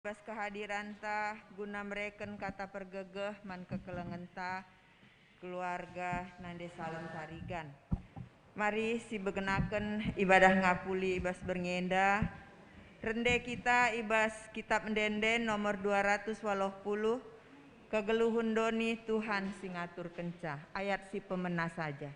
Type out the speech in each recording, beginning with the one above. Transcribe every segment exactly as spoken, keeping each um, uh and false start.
bas kehadiranta guna mereken kata pergegeh man kekelengenta keluarga Nande Salem Tarigan. Mari sibegenaken ibadah ngapuli i bas berngi enda. Rende kita i bas Kitab Ende-enden nomor dua ratus waluh puluh, Kegeluhen Doni Tuhan si ngaturkenca, ayat si pemena saja.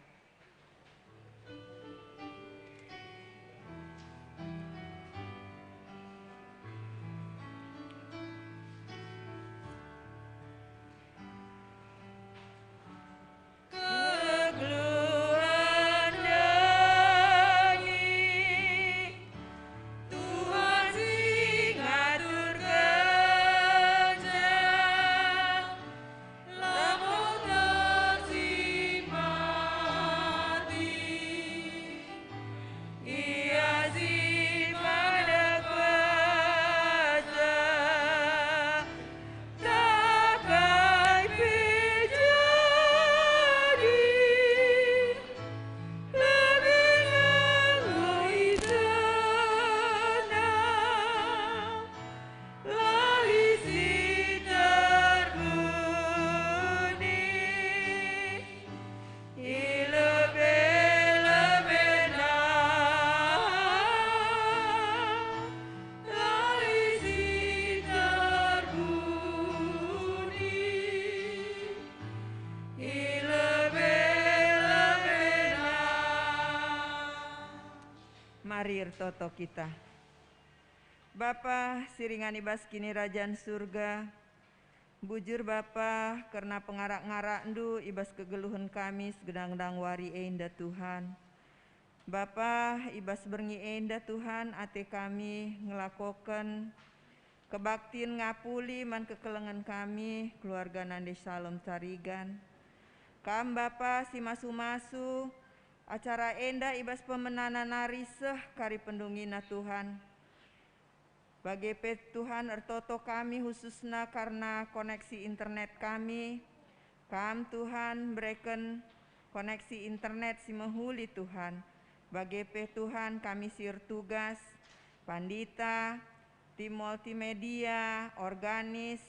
Mari ertoto kita. Bapa si ringan i bas Kinirajan Surga, bujur Bapa, kerna pengarak-ngarakNdu i bas kegeluhen kami segedang-gedang wari enda, Tuhan. Bapa, i bas berngi enda, Tuhan, ate kami ngelakoken kebaktin ngapuli man kekelengen kami, keluarga Nande Salem Tarigan. Kam, Bapa, si masu-masu acara enda i bas pemenana nari seh kari pendungina, Tuhan. Bage pe, Tuhan, ertoto kami khususna karna koneksi internet kami. Kam, Tuhan, bereken koneksi internet si mehuli, Tuhan. Bage pe, Tuhan, kami si ertugas, pandita, tim multimedia, organis,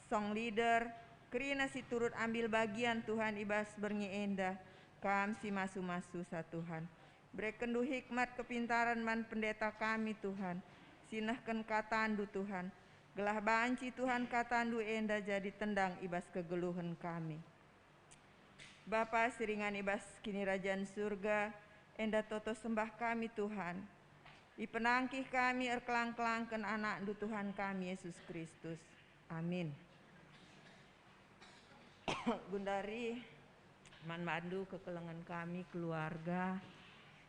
song leader, kerina si turut ambil bagian, Tuhan, i bas berngi enda. Kam si masu-masu sa, Tuhan. BerekenNdu hikmat kepintaran man pendeta kami, Tuhan, si nehken kataNdu, Tuhan, gelah banci, Tuhan, kataNdu enda jadi tendang i bas kegeluhen kami. Bapa si ringan i bas Kinirajan Surga, enda toto sembah kami, Tuhan. Ipenangkih kami erkelang-kelangken AnakNdu, Tuhan kami, Yesus Kristus. Amin. Gundari man bandu kekelengen kami keluarga,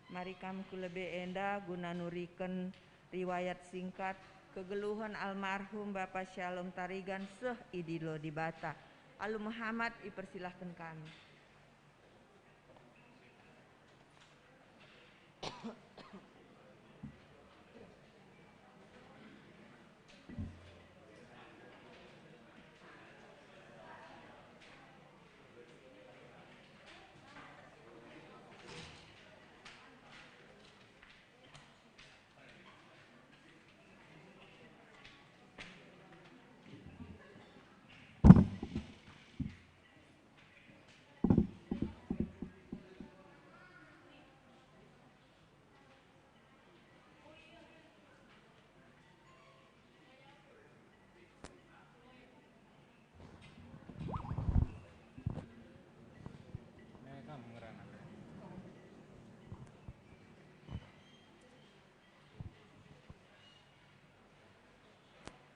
mari kam ku lebe enda guna nuriken riwayat singkat kegeluhen almarhum Bapa Shalom Tarigan seh idilo Dibata. Alu Muhammad, ipersilahken kami.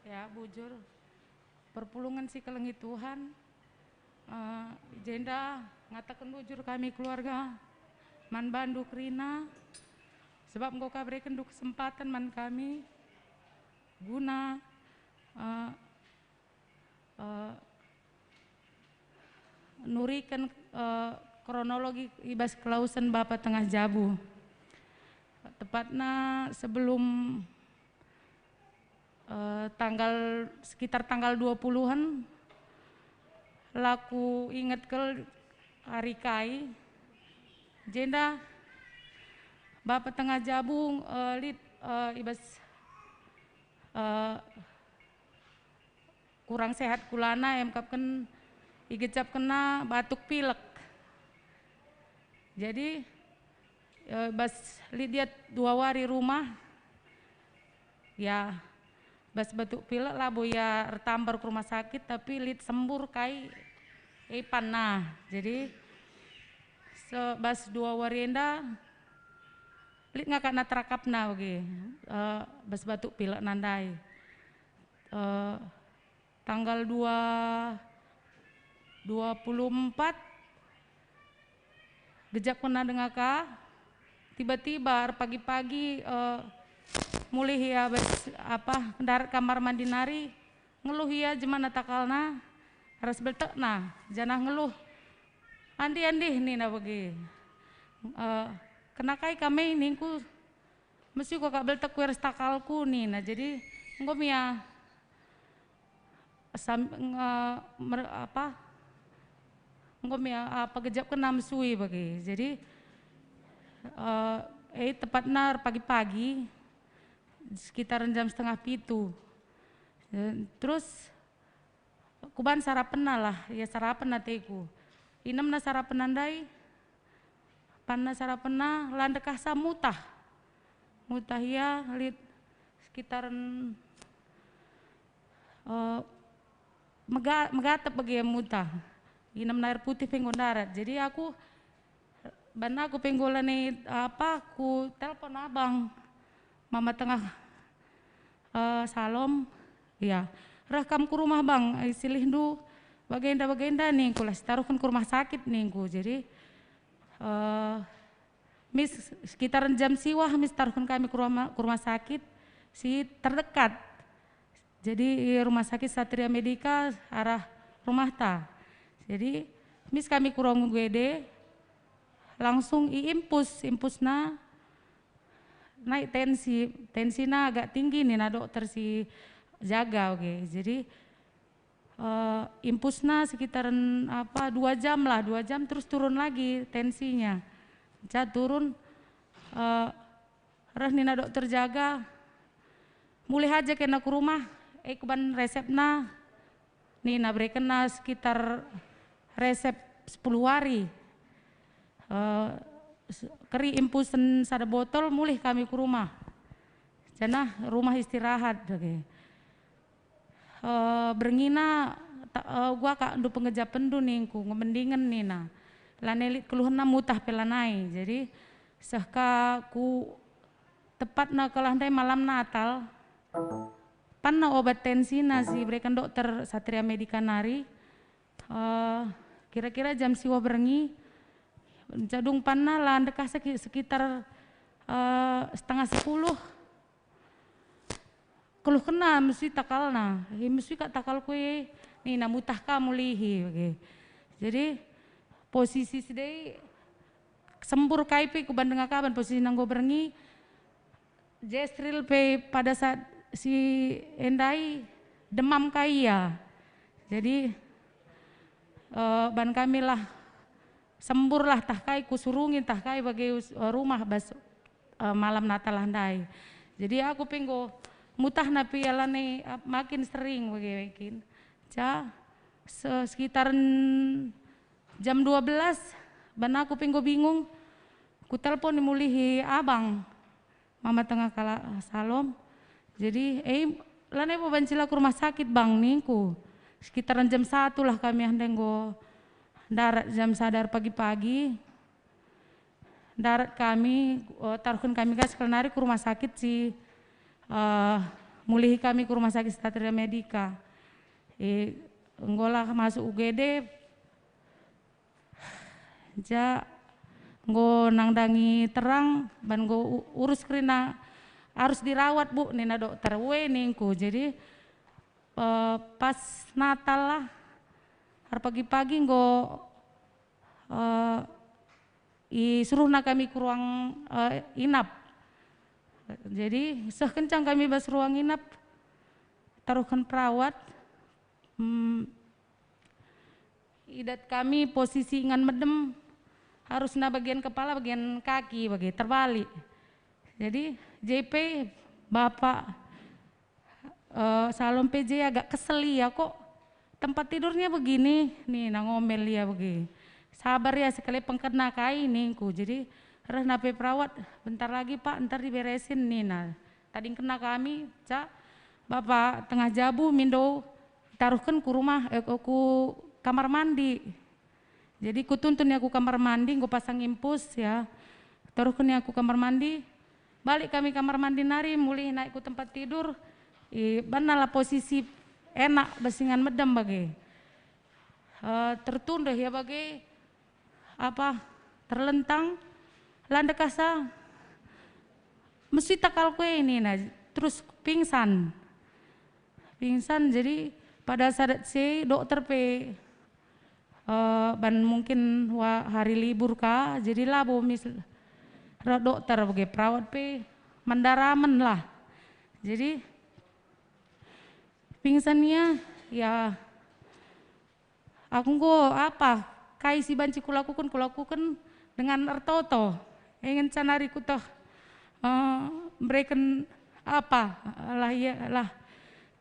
Ya, bujur. Perpulungen si kelengi Tuhan, eh, jenda ngataken bujur kami keluarga man bandu kerina, sebab enggo kaberekenndu kesempatan man kami guna, eh, eh, nuriken, eh, kronologi i bas kelawesen Bapa Tengah Jabu. Tepatna sebelum, eh, tanggal, sekitar tanggal dua puluhan, la kuinget kal ari kai. Jenda Bapa Tengah Jabu, eh, lit, eh, i bas, eh, kurang sehat kulana, emkapken igejapkenna batuk pilek. Jadi, eh, bas lit ia dua wari rumah, ya, bas batuk pilek labo ia ertambar ku rumah sakit, tapi lit sembur kai, eh, panna. Jadi, se-, bas dua wari enda, lit ngakapna terakapna bage, eh, bas batuk pilek nandai. Eh, tanggal dua, dua puluh empat, gejapkenna denga ka, tiba-tiba erpagi-pagi, eh, mulih ia bas, apa, ndarat kamar mandi nari, ngeluh ia jemana takalna, ras beltekna, janah ngeluh, "Andi, Andi," nina bage. Eh, "Kena kai kam e?" ningku. "Mesiku ka beltekku ras takalku," nina. Jadi, enggo me ia sam-, nge-, mer-, apa, enggo me ia, apa, gejapkenna mesui bage. Jadi, eh, eh, tepatna pagi-pagi, sekitar jam setengah pitu. Eh, terus, kuban sarapenna lah, ia sarapen ateku. Inemna sarapenna ndai, panna sarapenna, la ndekahsa mutah. Mutah ia lit sekitaren, eh, mega-, megatep bage mutah. Inemna air putih pe enggo ndarat. Jadi aku, banna aku pe enggo lanai apa, ku telpon abang, mama tengah, eh, Salom, ya. "Reh kam ku rumah, Bang, eh, silihndu bagenda-bagenda," ningku, "lah sitaruhken ku rumah sakit," ningku. Jadi, eh, mis, sekitaran jam siwah mis taruhken kami ku rumah, ku rumah sakit si terdekat. Jadi, i Rumah Sakit Satria Medica arah rumahta. Jadi, mis kami ku ruang U G D, langsung iimpus, impusna naik tensi, tensina agak tinggi nina dokter si jaga, oke. Jadi, eh, impusna sekitaran, apa, dua jam lah, dua jam terus turun lagi tensinya. Ca turun, eh, reh nina dokter jaga, "Mulih aja kena ku rumah, eh, kuban resepna," nina, berekenna sekitar resep sepuluh wari. Eh, s-, keri impusen sada botol, mulih kami ku rumah. Janah rumah istirahat, oke. Eh, berngina, ta-, eh, "Uga kak ndu pengejapenndu," ningku, "ngemendingen," nina. Lanai lit keluhenna, mutah pe lanai. Jadi, seh ka ku tepatna kelah ndai malam Natal, panna obat tensina si ibereken dokter Satria Medica nari, eh, kira-kira jam siwah berngi, jadung panna la ndekah seki-, sekitar, eh, setengah sepuluh. Keluhkenna mesui takalna, "Eh, mesui kak takalku e," nina, "mutah ka mulihi," bage. Jadi, posisi si ndai sembur kai pe kuban denga kaban, posisi enggo berngi, Jesril pe pada saat si ndai demam ka ia. Jadi, eh, ban kami lah sembur lah tah kai, kusurungi tah kai bage us-, eh, rumah bas, eh, malam Natal lah ndai. Jadi aku pe enggo mutahna pe ia lanai, eh, makin sering bage kin. Ca se-, sekitaran jam dua belas, ban aku pe enggo bingung, kutelpon mulihi abang. Mama tengah kalak, ah, Salom. Jadi, "Eh, lanai bo banci la ku rumah sakit, Bang?" ningku. Sekitaran jam satu lah kami ah ndai enggo ndarat, jam sada pagi-pagi. Ndarat kami, eh, taruhken kami ka sekali nari ku rumah sakit si, eh, mulihi kami ku rumah sakit Satria Medica. Eh, enggolah masuk U G D, ja enggo nandangi terang, ban enggo u-, urus kerina, "Arus dirawat, Bu," nina dokter. "We," ningku. Jadi, eh, pas Natal lah, erpagi-pagi enggo, eh, isuruhna kami ku ruang, eh, inap. Jadi, seh kencang kami bas ruang inap, taruhken perawat, mm, idat kami posisi ingan medem, harusna bagian kepala, bagian kaki, bage terbalik. Jadi, J P, bapak, eh, Salom P J agak kesel ia kok. Tempat tidurnya begini, nina ngomel ia bage. Sabar ya, sekali pengkena kai ningku. Jadi rehna pe perawat, bentar lagi Pak, ntar diberesin nina. Tadingkenna kami, ca, Bapak tengah jabu mindo taruhken ku rumah, eh, ku kamar mandi. Jadi kutuntun ia ku kamar mandi, enggo pasang infus ya. Taruhken ia ku kamar mandi, balik kami kamar mandi nari, mulih naik ku tempat tidur, i, bannalah posisi enak bas ingan medem bage. Eh, tertundeh ia bage, apa, terlentang, la ndekahsa, mesti takal kue nina, terus pingsan. Pingsan, jadi pada saat si dokter pe, eh, ban mungkin wa-, hari libur ka, jadi labo mis reh dokter bage, perawat pe mandaramen lah. Jadi pingsan ia, ya, aku enggo apa, kai si banci kulakuken, kulakuken dengan ertoto. E ngenca nari kuteh, eh, mereken apa, lah ia, lah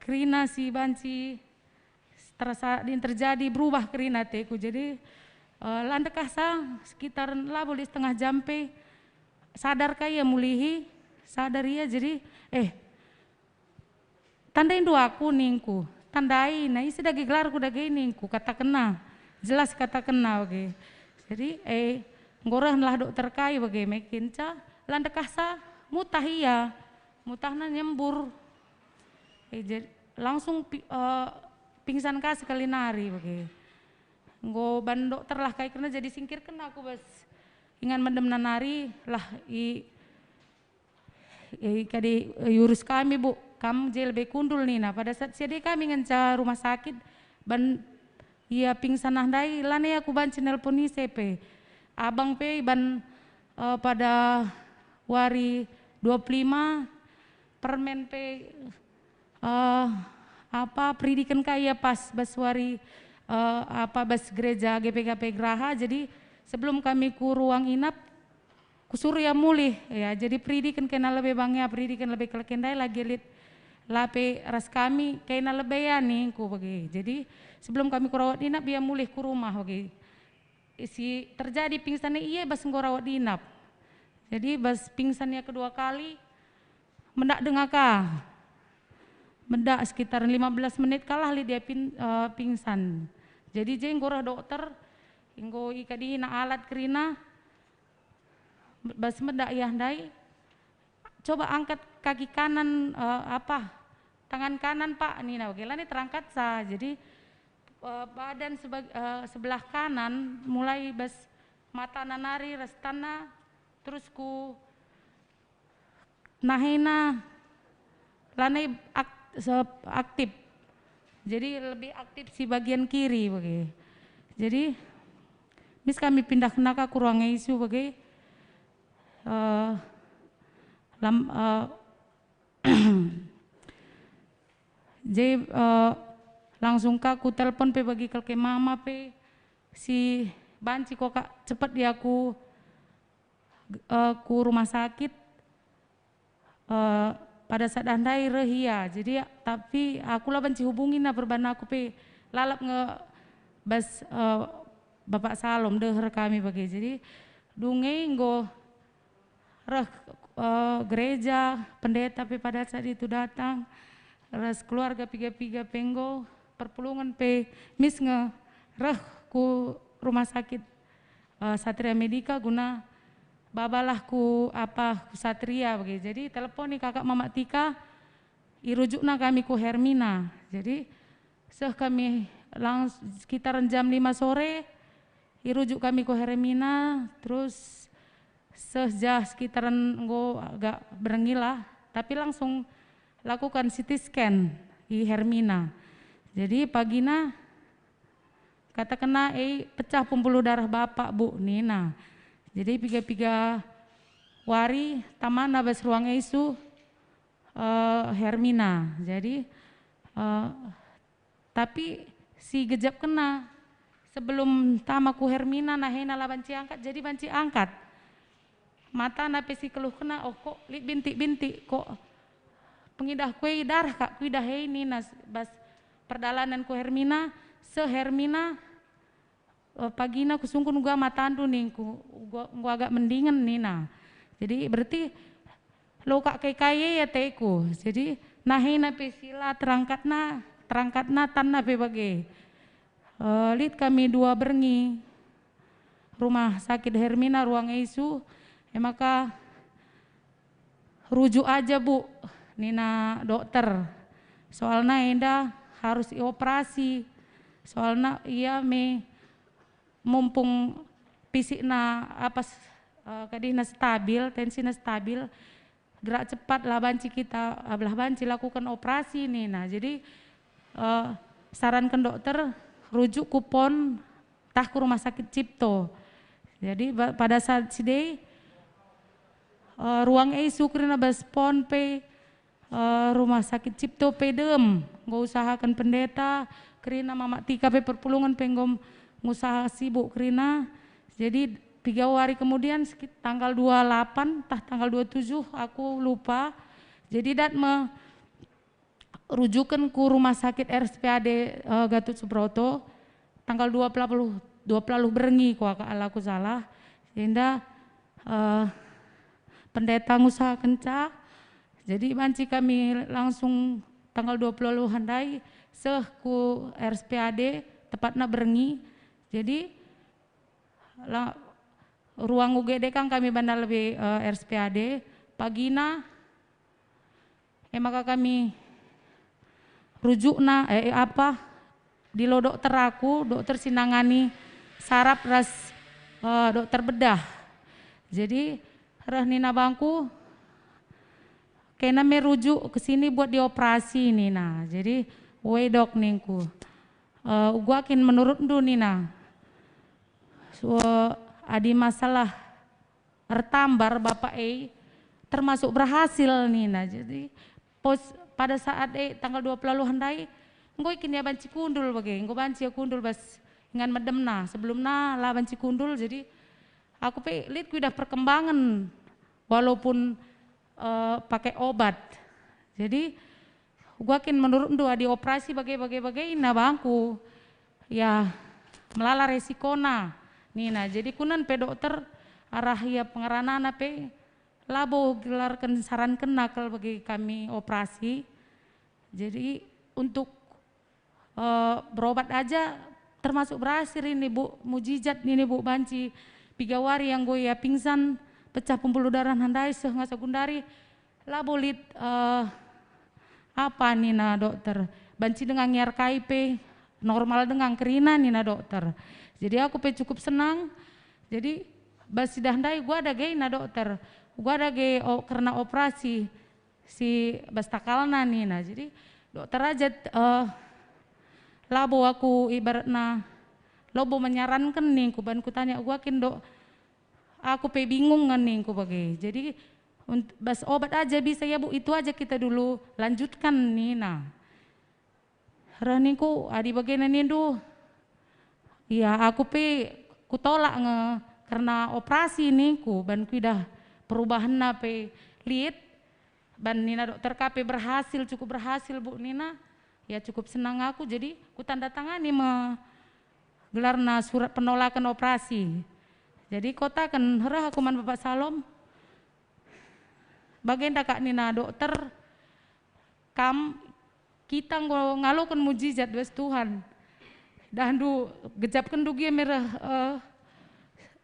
kerina si banci terasa din terjadi berubah kerina ateku. Jadi, eh, la ndekahsa sekitar labo lit setengah jam pe sadar ka ia mulihi, sadar ia. Jadi, eh, "Tandai ndu aku," ningku. "Tandai, na ise dage gelarku dage?" ningku, katakenna. Jelas katakenna bage. Jadi, eh, enggo rehlah dokter kai bage, mekinca, la ndekahsa, mutah ia. Mutahna nyembur. Eh, jad-, langsung pi-, eh, pingsan ka sekali nari bage. Enggo ban dokter lah kai kerna, jadi singkirken aku bas ingan medemna nari lah i, i kadi iurus kami, Bu, kam je lebe kundul nina. Pada saat siade kami ngenca rumah sakit, ban ia pingsan nah ndai, lanai aku banci nelpon ise pe. Abang pe ban, eh, pada wari dua puluh lima permen pe, eh, apa, peridiken ka ia pas bas wari, eh, apa, bas gereja G P K P Graha. Jadi sebelum kami ku ruang inap, kusuruh ia mulih, ya, jadi peridiken kena lebe bang ia, peridiken lebe kelke ndai lagi lit lape ras kami, kena lebe ia ningku bage. Jadi sebelum kami ku rawat inap, ia mulih ku rumah bage. Si terjadi pingsan e ia bas enggo rawat inap. Jadi bas pingsan ia kedua kali, mendak denga ka. Mendak sekitar lima belas menit kalah lit ia pin-, eh, pingsan. Jadi je enggo reh dokter, enggo ikadina alat kerina, bas mendak ia ndai, "Coba angkat kaki kanan, eh, apa, tangan kanan, Pak," nina bage, lanai terangkatsa. Jadi, eh, badan sebag-, eh, sebelah kanan, mulai bas matana nari ras tanna, terus ku nahena, lanai ak-, se-, aktif. Jadi lebih aktif si bagian kiri bage. Jadi mis kami pindahken ka ku ruang I C U bage. Eh, lam-, eh, je, eh, langsung ka ku telpon pe bagi kelke mama pe si banci ko ka cepet ia ku, eh, ku rumah sakit. Eh, pada saat ndai reh ia. Jadi, tapi aku la banci hubungina perban aku pe lalap nge bas, eh, Bapak Salom deher kami bage. Jadi, dunge enggo reh, eh, gereja, pendeta pe pada saat itu datang, ras keluarga piga-piga pe enggo, perpulungen pe mis nge reh ku rumah sakit, eh, Satria Medica guna babalah ku apa, ku Satria bage. Jadi teleponi kakak Mamak Tika, irujukna kami ku Hermina. Jadi seh kami langs-, sekitaran jam lima sore, irujuk kami ku Hermina, terus seh jah sekitaran enggo agak berengilah, tapi langsung lakukan C T scan i Hermina. Jadi pagina katakenna, "Eh, pecah pembuluh darah Bapak, Bu," nina. Jadi piga-piga wari tamana bas ruang I C U, eh, Hermina. Jadi, eh, tapi si gejapkenna sebelum tama ku Hermina, nahena la banci angkat, jadi banci angkat. Matana pe si keluhkenna, oh, kok lit bintik-bintik, kok Pengidah kue darah kak kuidah e nina s-, bas perdalanan ku Hermina, seh Hermina, eh, pagina kusungkun uga matandu ningku, uga, enggo agak mendingen nina. Jadi berarti lo kak kai-kai e ateku. Jadi nahena pe sila terangkatna, terangkatna tanna pe bage. Eh, lit kami dua berngi rumah sakit Hermina ruang I C U, e maka rujuk aja, Bu, nina dokter. Soalna enda harus ioperasi. Soalna ia me mumpung fisikna apa s-, eh, kadihna stabil, tensina stabil, gerak cepat lah banci kita, eh, lah banci lakukan operasi nina. Jadi, eh, saranken dokter rujuk ku pon tah ku rumah sakit Cipto. Jadi ba-, pada saat si dei, eh, ruang I C U kerina bas pon pe, eh, rumah sakit Cipto pe dem, enggo usahaken pendeta, kerina Mamak Tika pe perpulungen pe enggo ngusaha sibuk kerina. Jadi piga wari kemudian, sekit-, tanggal dua lapan tah tanggal dua tujuh, aku lupa. Jadi dat me rujuken ku rumah sakit R S P A D, eh, Gatot Subroto, tanggal dua puluh, dua puluh berngi ku aka alaku salah. Enda, eh, pendeta ngusahakenca. Jadi banci kami langsung tanggal dua puluh ndai seh ku R S P A D, tepatna berngi. Jadi la-, ruang U G D kan kami bana lebih, eh, R S P A D. Pagina, e maka kami rujukna, eh, eh, apa, dilo dokter aku, dokter si nangani saraf ras, eh, dokter bedah. Jadi reh nina bangku, "Kena me rujuk ke sini buat dioperasi," nina. Jadi, "Woi dok," ningku. "Eh, uga kin menurutndu," nina. "So, adi masalah ertambar Bapak e termasuk berhasil," nina. Jadi pos pada saat e tanggal dua puluh ndai, enggo kin ia banci kundul bage, enggo banci ia kundul bas ingan medemna. Sebelumna la banci kundul, jadi aku pe lit kuidah perkembangan walaupun, eh, pakai obat. Jadi, "Uga kin menurutndu adi operasi bage-bage bage?" nina bangku. "Ya, melala resikona," nina. Jadi kunen pe dokter arah ia pengeranana pe labo gelarken sarankenna kal bagi kami operasi. Jadi untuk, eh, berobat aja termasuk berhasil ini, Bu, mujizat ini, Bu, banci piga wari enggo ia pingsan, pecah pembuluh darah ndai seh ngasa gundari, labo lit, eh, apa nina dokter, banci denga ngiar kai pe, normal denga kerina nina dokter. Jadi aku pe cukup senang. Jadi bas sidah ndai uga dage nina dokter, uga dage o-, kerna operasi si bas takalna nina. Jadi dokter aja, eh, labo aku ibaratna labo menyaranken ningku, ban kutanya uga kin dok, aku pe bingung nge ningku bage. Jadi unt-, bas obat aja bisa ya, Bu, itu aja kita dulu lanjutkan nina. Reh ningku, "Adi bagena nindu, ya aku pe kutolak nge kerna operasi," ningku, ban kuidah perubahanna pe lit, ban nina dokter ka pe berhasil, cukup berhasil, Bu, nina. Ya cukup senang aku, jadi kutanda tangani me gelarna surat penolakan operasi. Jadi kotaken reh aku man Bapak Salom, "Bagenda kak," nina dokter, "kam, kita enggo ngaloken mujizat bas Tuhan. Dahndu gejapkenndu gia me reh, eh,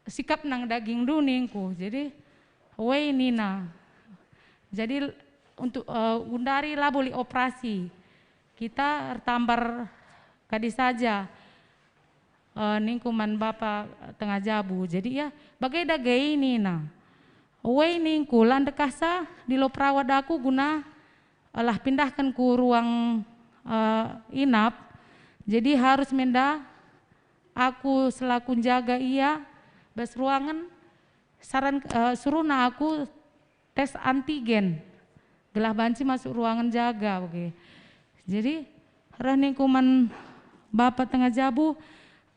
sikap nang dagingndu," ningku. Jadi, "Woi," nina. Jadi untuk, eh, gundari labo lit operasi. Kita ertambar kadi saja, eh, ningku man bapa tengah jabu. Jadi ia, "Bage dage," nina. "Woi," ningku, "la ndekahsa dilo perawat aku guna, eh, lah pindahken ku ruang, eh, inap. Jadi harus menda aku selaku njaga ia bas ruangen, saran, eh, suruhna aku tes antigen, gelah banci masuk ruangan jaga, oke." Jadi reh ningku man bapa tengah jabu,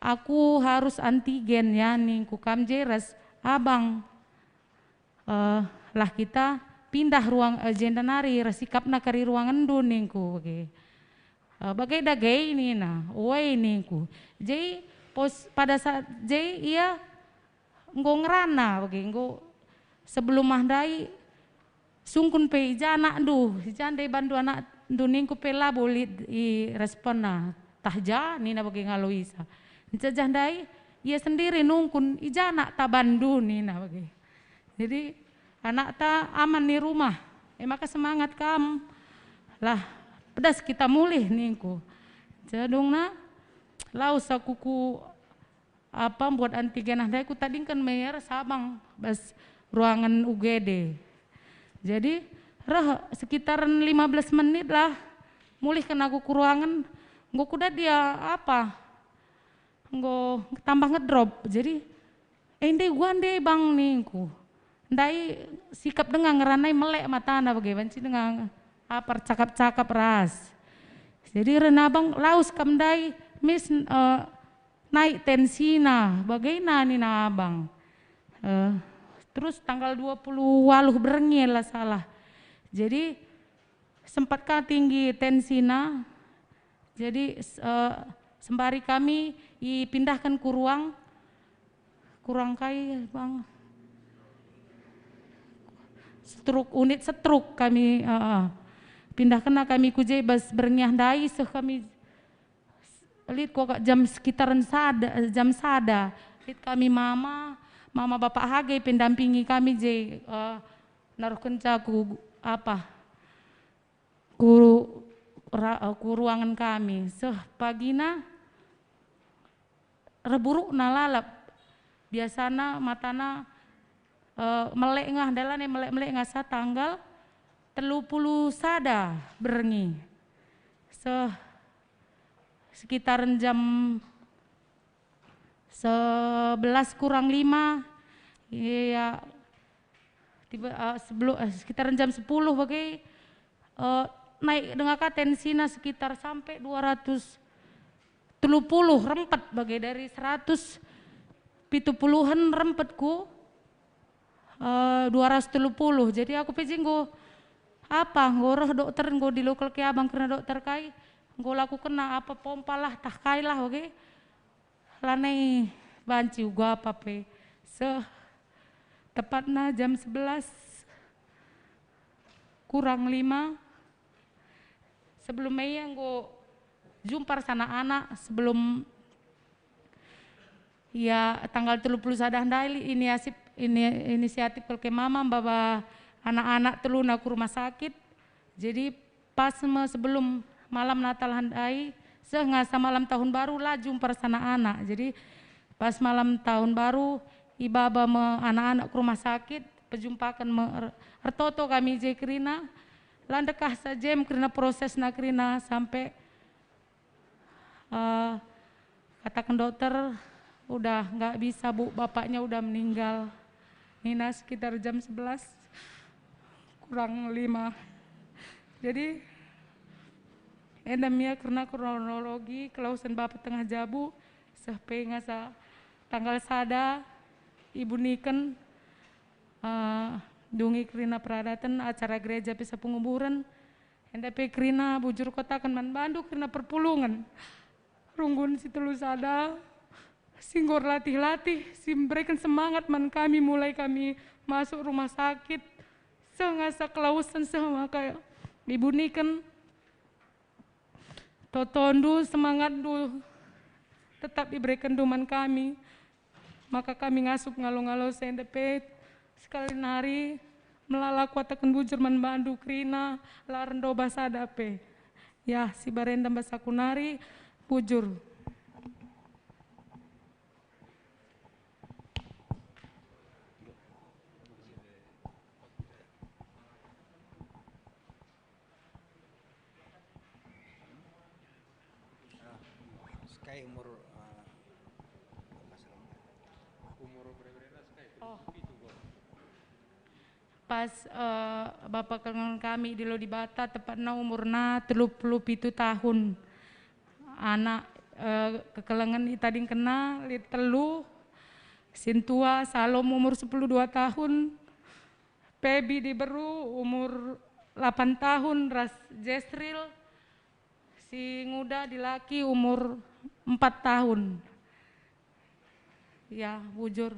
"Aku harus antigen ya," ningku, "kam je ras abang, eh, lah kita pindah ruang, eh, jenda nari, reh sikapna kari ruangenndu ningku bage. Eh, bage dage nina, ue ningku. Jadi pos, pada saat je ia enggo ngerana bage, enggo sebelum ah ndai sungkun pe i ja anakndu, i ja ndai bandu anakndu ningku pe labo lit i responna. Tah ja nina bage ngalo isa. Ncejah ndai ia sendiri nungkun, i ja anakta bandu nina bage. Jadi anakta aman i rumah. E maka semangat kam. Lah, pedas kita mulih ningku. Jadungna lawes aku ku apa, mbuat antigen ah ndai kutadingken me ras abang bas ruangen U G D. Jadi reh sekitaran lima belas menit lah, mulihken aku ku ruangen, enggo kudat ia apa, enggo tambah ngedrop. Jadi, "Eh, ndai uga ndai bang," ningku. Ndai sikap denga ngerana i melek matana bage banci denga apa ercakap-cakap ras. Jadi reh abang, "Lawes kam ndai, Mis, eh, naik tensina," bagena nina abang. Eh, terus tanggal dua puluh waluh berngi la salah. Jadi sempat ka tinggi tensina. Jadi s-, eh, sembari kami ipindahken ku ruang, ku ruang kai, Bang? Setruk, unit setruk kami, eh, eh. Pindahkenna kami ku je bas berngi ah ndai seh kami lit kuakap jam sekitaran sada, jam sada. Lit kami mama, mama bapak Hage pendampingi kami je, eh, naruhkenca ku apa, ku ra-, ku ruangen kami. Seh pagina, reh burukna lalap. Biasana matana, eh, melek ngah, dalanna melek-melek ngasa tanggal telu puluh sada berngi. Seh sekitaran jam sebelas kurang lima, iya, tiba, eh, sebelum, eh, sekitaran jam sepuluh bage, eh, naik denga ka tensina sekitar sampai dua ratus telu puluh rempet bage, dari seratus pitu puluhan rempet ku, eh, dua ratus telu puluh. Jadi aku pe je enggo apa, enggo reh dokter, enggo dilokelke abang kerna dokter kai, enggo lakukenna apa, pompa lah, tah kai lah, oke. Lanai banci uga apa pe. Seh tepatna jam sebelas kurang lima, sebelum ia enggo jumpar sanak-anak, sebelum ia tanggal telu puluh sada ndai lit ini asip, ini, inisiatif kelke mama maba anak-anak teluna ku rumah sakit. Jadi pas me sebelum malam Natal ndai, seh ngasa malam tahun baru la jumpar sanak-anak. Jadi pas malam tahun baru ibaba me anak-anak ku rumah sakit, pejumpaken me er-, ertoto kami je kerina, la ndekah sa jem kerina prosesna kerina sampe, eh, kataken dokter, "Udah nggak bisa, Bu, bapaknya udah meninggal." Nina sekitar jam sebelas kurang lima. Jadi, enda me ia kerna kronologi kelawesen bapa tengah jabu, seh pe ngasa tanggal sada ibuniken, eh, dungi kerina peradaten acara gereja pe sa penguburen, enda pe kerina bujur kutaken man bandu kerina perpulungen. Runggun si telu sada, si enggo erlatih-latih, si mbereken semangat man kami mulai kami masuk rumah sakit, seh ngasa kelawesen seh maka ibuniken. Totondu, semangatndu tetap iberekenndu man kami, maka kami ngasup ngalo-ngalo si enda pe sekali nari melala kutaken bujur man bandu kerina, la erndobah sada pe. Ya, si barenda bas aku nari bujur. Sekai umur, eh, umur berapa? Oh. Pas, eh, bapa kekelengen kami dilo Dibata, tepatna umurna telu puluh pitu tahun. Anak, eh, kekelengen itadingkenna lit telu, sintua Salom umur sepuluh dua tahun, Pebi diberu umur lapan tahun ras Jesril si nguda dilaki umur empat tahun. Ya, bujur.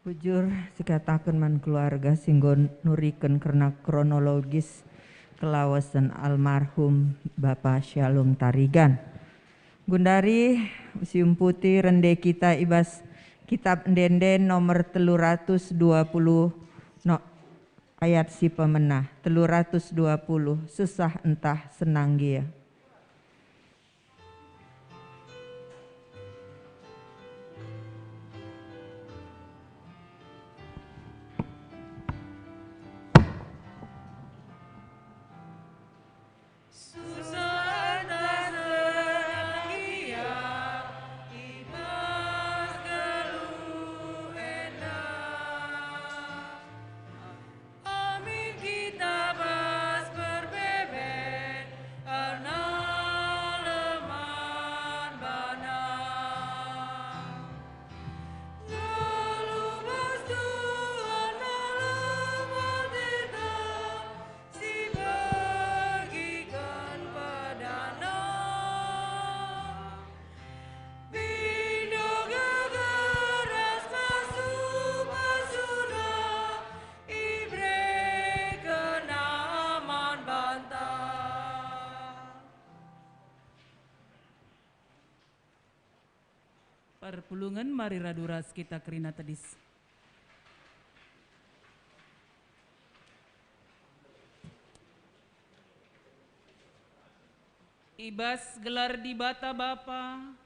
Bujur, sikataken man keluarga si enggo nuriken kerna kronologis kelawasen almarhum Bapa Shalom Tarigan. Gundari siumputi rende kita i bas Kitab Ende-enden nomor telu ratus dua puluh, no, ayat si pemena, telu ratus dua puluh, sesah ntah senang gia. Amin kita bas perbeben, erna leman bana. Nggeluh bas Tuhan malem ateta, si begiken pedana. Pindo gegar ras pasu-pasuna ibereken man banta. Perpulungen, mari radu ras kita kerina tedis. I bas gelar Dibata Bapa,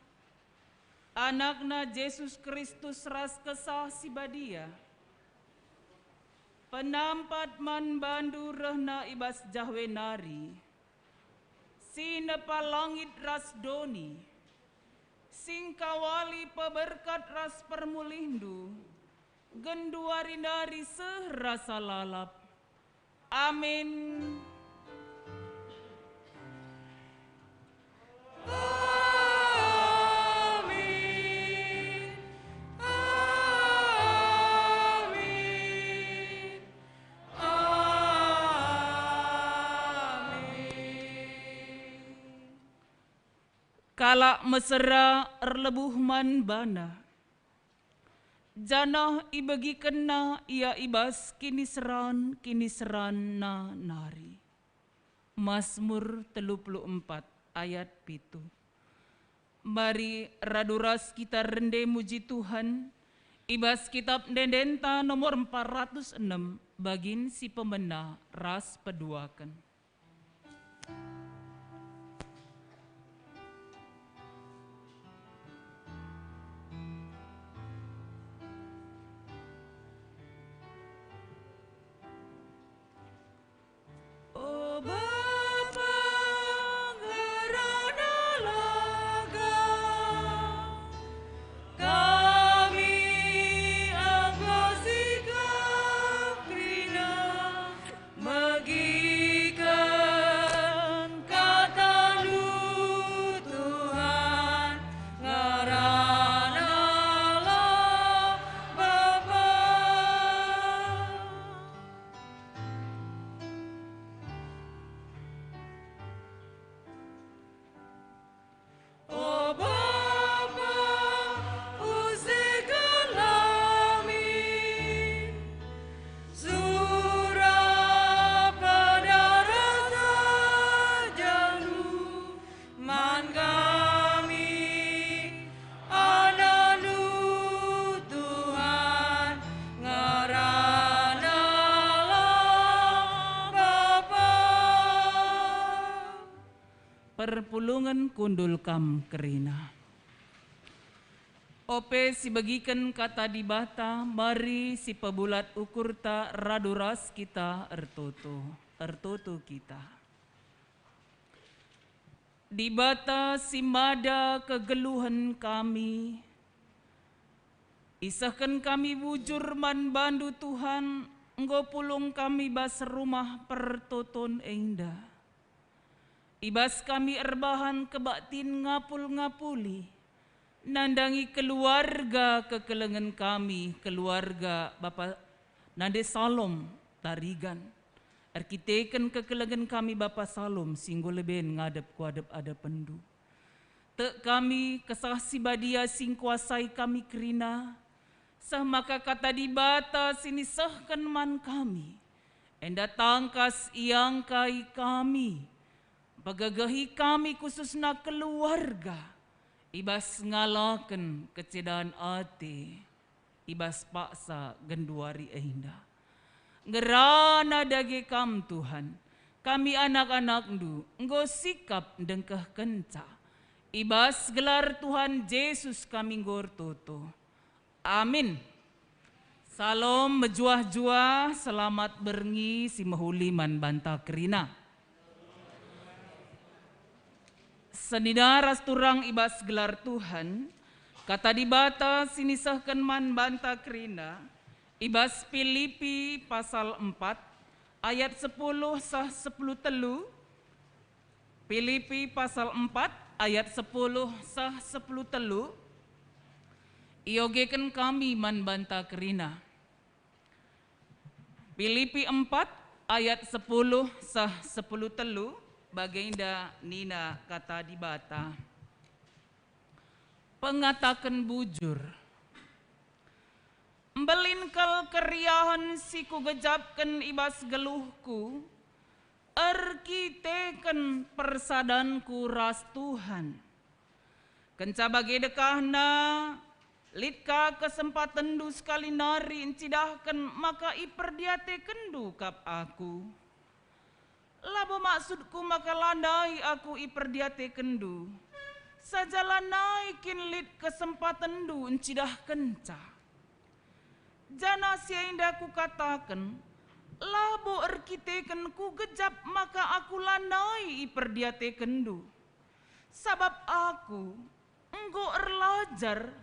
AnakNa Jesus Kristus ras Kesah Si Badia, penampat man bandu rehna i bas Jahwe nari, si nepa langit ras doni, si ngkawali peberkat ras permulihndu, genduari nari seh rasa lalap. Amin. Amin. Amin. Amin. Kalak mesera erlebuh man bana, janah ibegikenna ia i bas kiniseran-kiniseranna nari. Masmur telu puluh empat ayat pitu. Mari radu ras kita rende muji Tuhan i bas Kitab Ende-endenta nomor empat ratus enem, bagin si pemena ras peduaken. O Bapa, ngerana lega kami enggo sikap kerina megiken Erpulungen kundul kam kerina. Ope sibegiken Kata Dibata, mari sipebulat ukurta radu ras kita ertoto. Ertoto kita. Dibata si mada kegeluhen kami, isehken kami bujur man bandu, Tuhan, enggo pulung kami bas rumah pertoton enda. I bas kami erbahan kebaktin ngapul-ngapuli, nandangi keluarga kekelengen kami, keluarga Bapa Nande Salom Tarigan. Erkiteken kekelengen kami Bapa Salom si enggo leben ngadep ku adep-adepenndu. Tek kami Kesah Si Badia si ngkuasai kami kerina, seh maka Kata Dibata si nisehken man kami, enda tangkas iangkai kami, mpegegehi kami khususna keluarga, i bas ngalaken kecedan ate i bas paksa genduari enda. Ngerana dage Kam, Tuhan, kami anak-anakNdu enggo sikap ndengkehkenca. I bas gelar Tuhan Jesus kami enggo ertoto. Amin. Salom mejuah-juah, selamat berngi si mehuli man banta kerina. Senina ras turang i bas gelar Tuhan, Kata Dibata si nisehken man banta kerina i bas Pilipi pasal empat ayat sepuluh seh sepuluh telu, Pilipi pasal empat ayat sepuluh seh sepuluh telu, iogeken kami man banta kerina. Pilipi empat ayat sepuluh seh sepuluh telu, bagenda nina Kata Dibata. Pengataken bujur. Mbelin kal keriahen si kugejapken i bas geluhku, erkiteken persadanku ras Tuhan. Kenca bage dekahna, lit ka kesempatenndu sekali nari ncidahken maka iperdiatekenndu kap aku. Labo maksudku maka lanai aku iperdiatekenndu, saja lanai kin lit kesempatenndu ncidahkenca. Janah si enda kukataken, labo erkiteken kugejap maka aku lanai iperdiatekenndu. Sabap aku enggo erlajar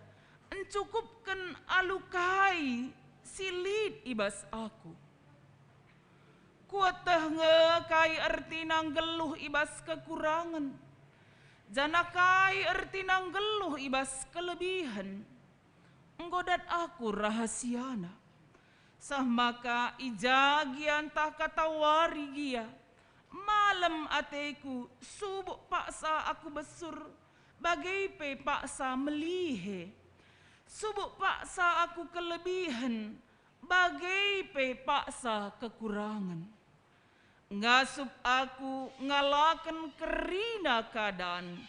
encukupken alu kai si lit i bas aku. Kueteh nge kai ertina nggeluh i bas kekurangen, janah kai ertina nggeluh i bas kelebihen. Enggo dat aku rahasiana. Seh maka i ja gia ntah katawari gia, malem ateku, subuk paksa aku besur, bage pe paksa melihe. Subuk paksa aku kelebihen, bage pe paksa kekurangen. Ngasup aku ngalaken kerina keadan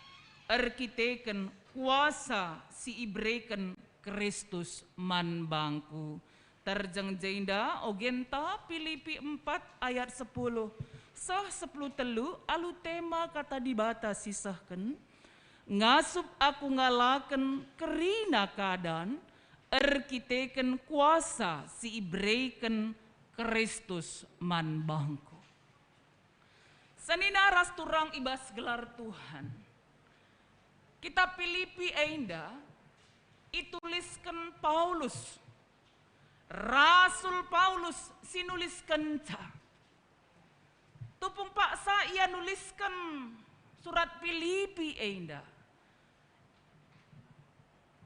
erkiteken kuasa si ibereken Kristus man bangku. Terjeng jenda ogenta Pilipi empat ayat sepuluh seh sepuluh telu alu tema Kata Dibata sisehken, ngasup aku ngalaken kerina keadan erkiteken kuasa si ibereken Kristus man bangku. Senina ras turang i bas gelar Tuhan. Kitab Pilipi enda itulisken Paulus. Rasul Paulus si nuliskenca. Tupung paksa ia nulisken surat Pilipi enda.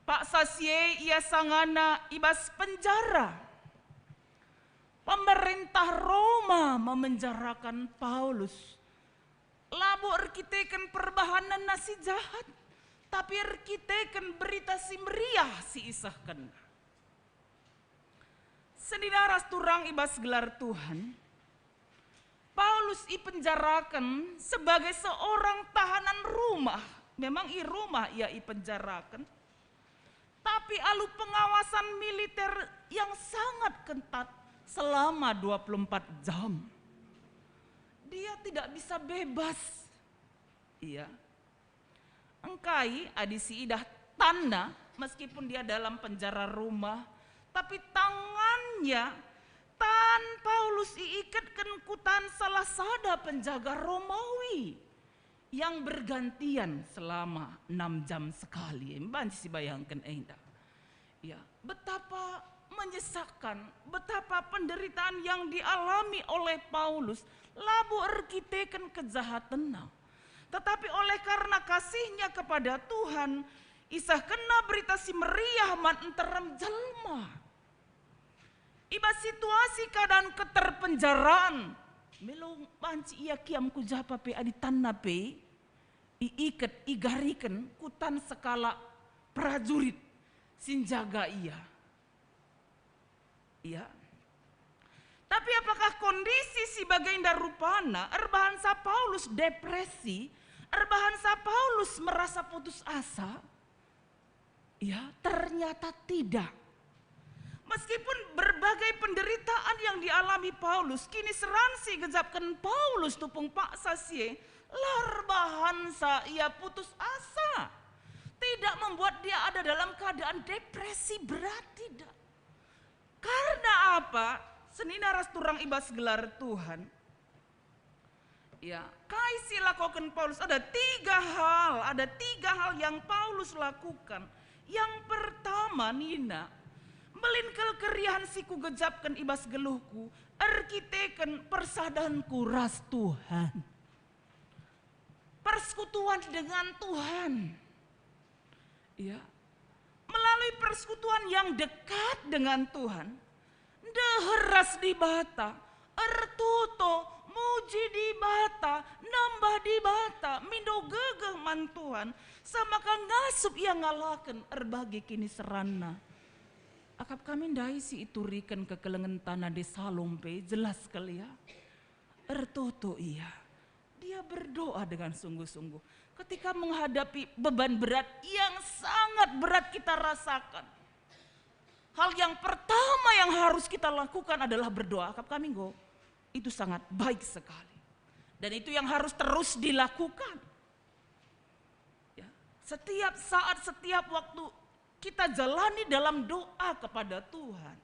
Paksa si e ia sangana i bas penjara. Pemerintah Roma memenjarakan Paulus. Labo erkiteken perbahanenna si jahat, tapi erkiteken Berita Si Meriah si isehkenna. Senina ras turang i bas gelar Tuhan, Paulus ipenjaraken sebagai seorang tahanan rumah. Memang i rumah ia ipenjaraken, tapi alu pengawasan militer yang sangat ketat selama dua puluh empat jam. Dia tidak bisa bebas. Iya. Engkai adi siidah tanna, meskipun dia dalam penjara Roma, tapi tangannya, tan Paulus iiketken ku tan salah sada penjaga Romawi yang bergantian selama enam jam sekali. Banci sibayangken enda. Ya, betapa menyesakkan, betapa penderitaan yang dialami oleh Paulus labo erkiteken kejahatenna. Tetapi oleh karena kasihnya kepada Tuhan, isehkenna Berita Si Meriah man nterem jelma. I bas situasi keadaan keterpenjaraan, melo banci ia kiam ku japa pe adi tanna pe, iiket, igariken ku tan sekalak prajurit si njaga ia. Ya. Tapi apakah kondisi si bagenda rupana erbahansa Paulus depresi, erbahansa Paulus merasa putus asa? Ya, ternyata tidak. Meskipun berbagai penderitaan yang dialami Paulus, kiniseran si igejapken Paulus tupung paksa si e, la erbahansa ia putus asa. Tidak membuat dia ada dalam keadaan depresi berat, tidak. Karena apa? Senina ras turang i bas gelar Tuhan. Ya, kai si lakoken Paulus? Ada tiga hal, ada tiga hal yang Paulus lakukan. Yang pertama nina, "Mbelin kal keriahen si kugejapken i bas geluhku erkiteken persadanku ras Tuhan." Persekutuan dengan Tuhan. Ya. Melalui persekutuan yang dekat dengan Tuhan, ndeher ras Dibata, ertoto, muji Dibata, nembah Dibata, mindo gegeh man Tuhan, seh maka ngasup ia ngalaken erbage kiniseranna. Akap kami ndai si ituriken kekelengen tanah desa Lompe, jelas kal ia. Ertoto ia. Dia berdoa dengan sungguh-sungguh. Ketika menghadapi beban berat yang sangat berat kita rasakan, hal yang pertama yang harus kita lakukan adalah berdoa. Akap kami enggo, itu sangat baik sekali. Dan itu yang harus terus dilakukan. Ya, setiap saat, setiap waktu kita jalani dalam doa kepada Tuhan.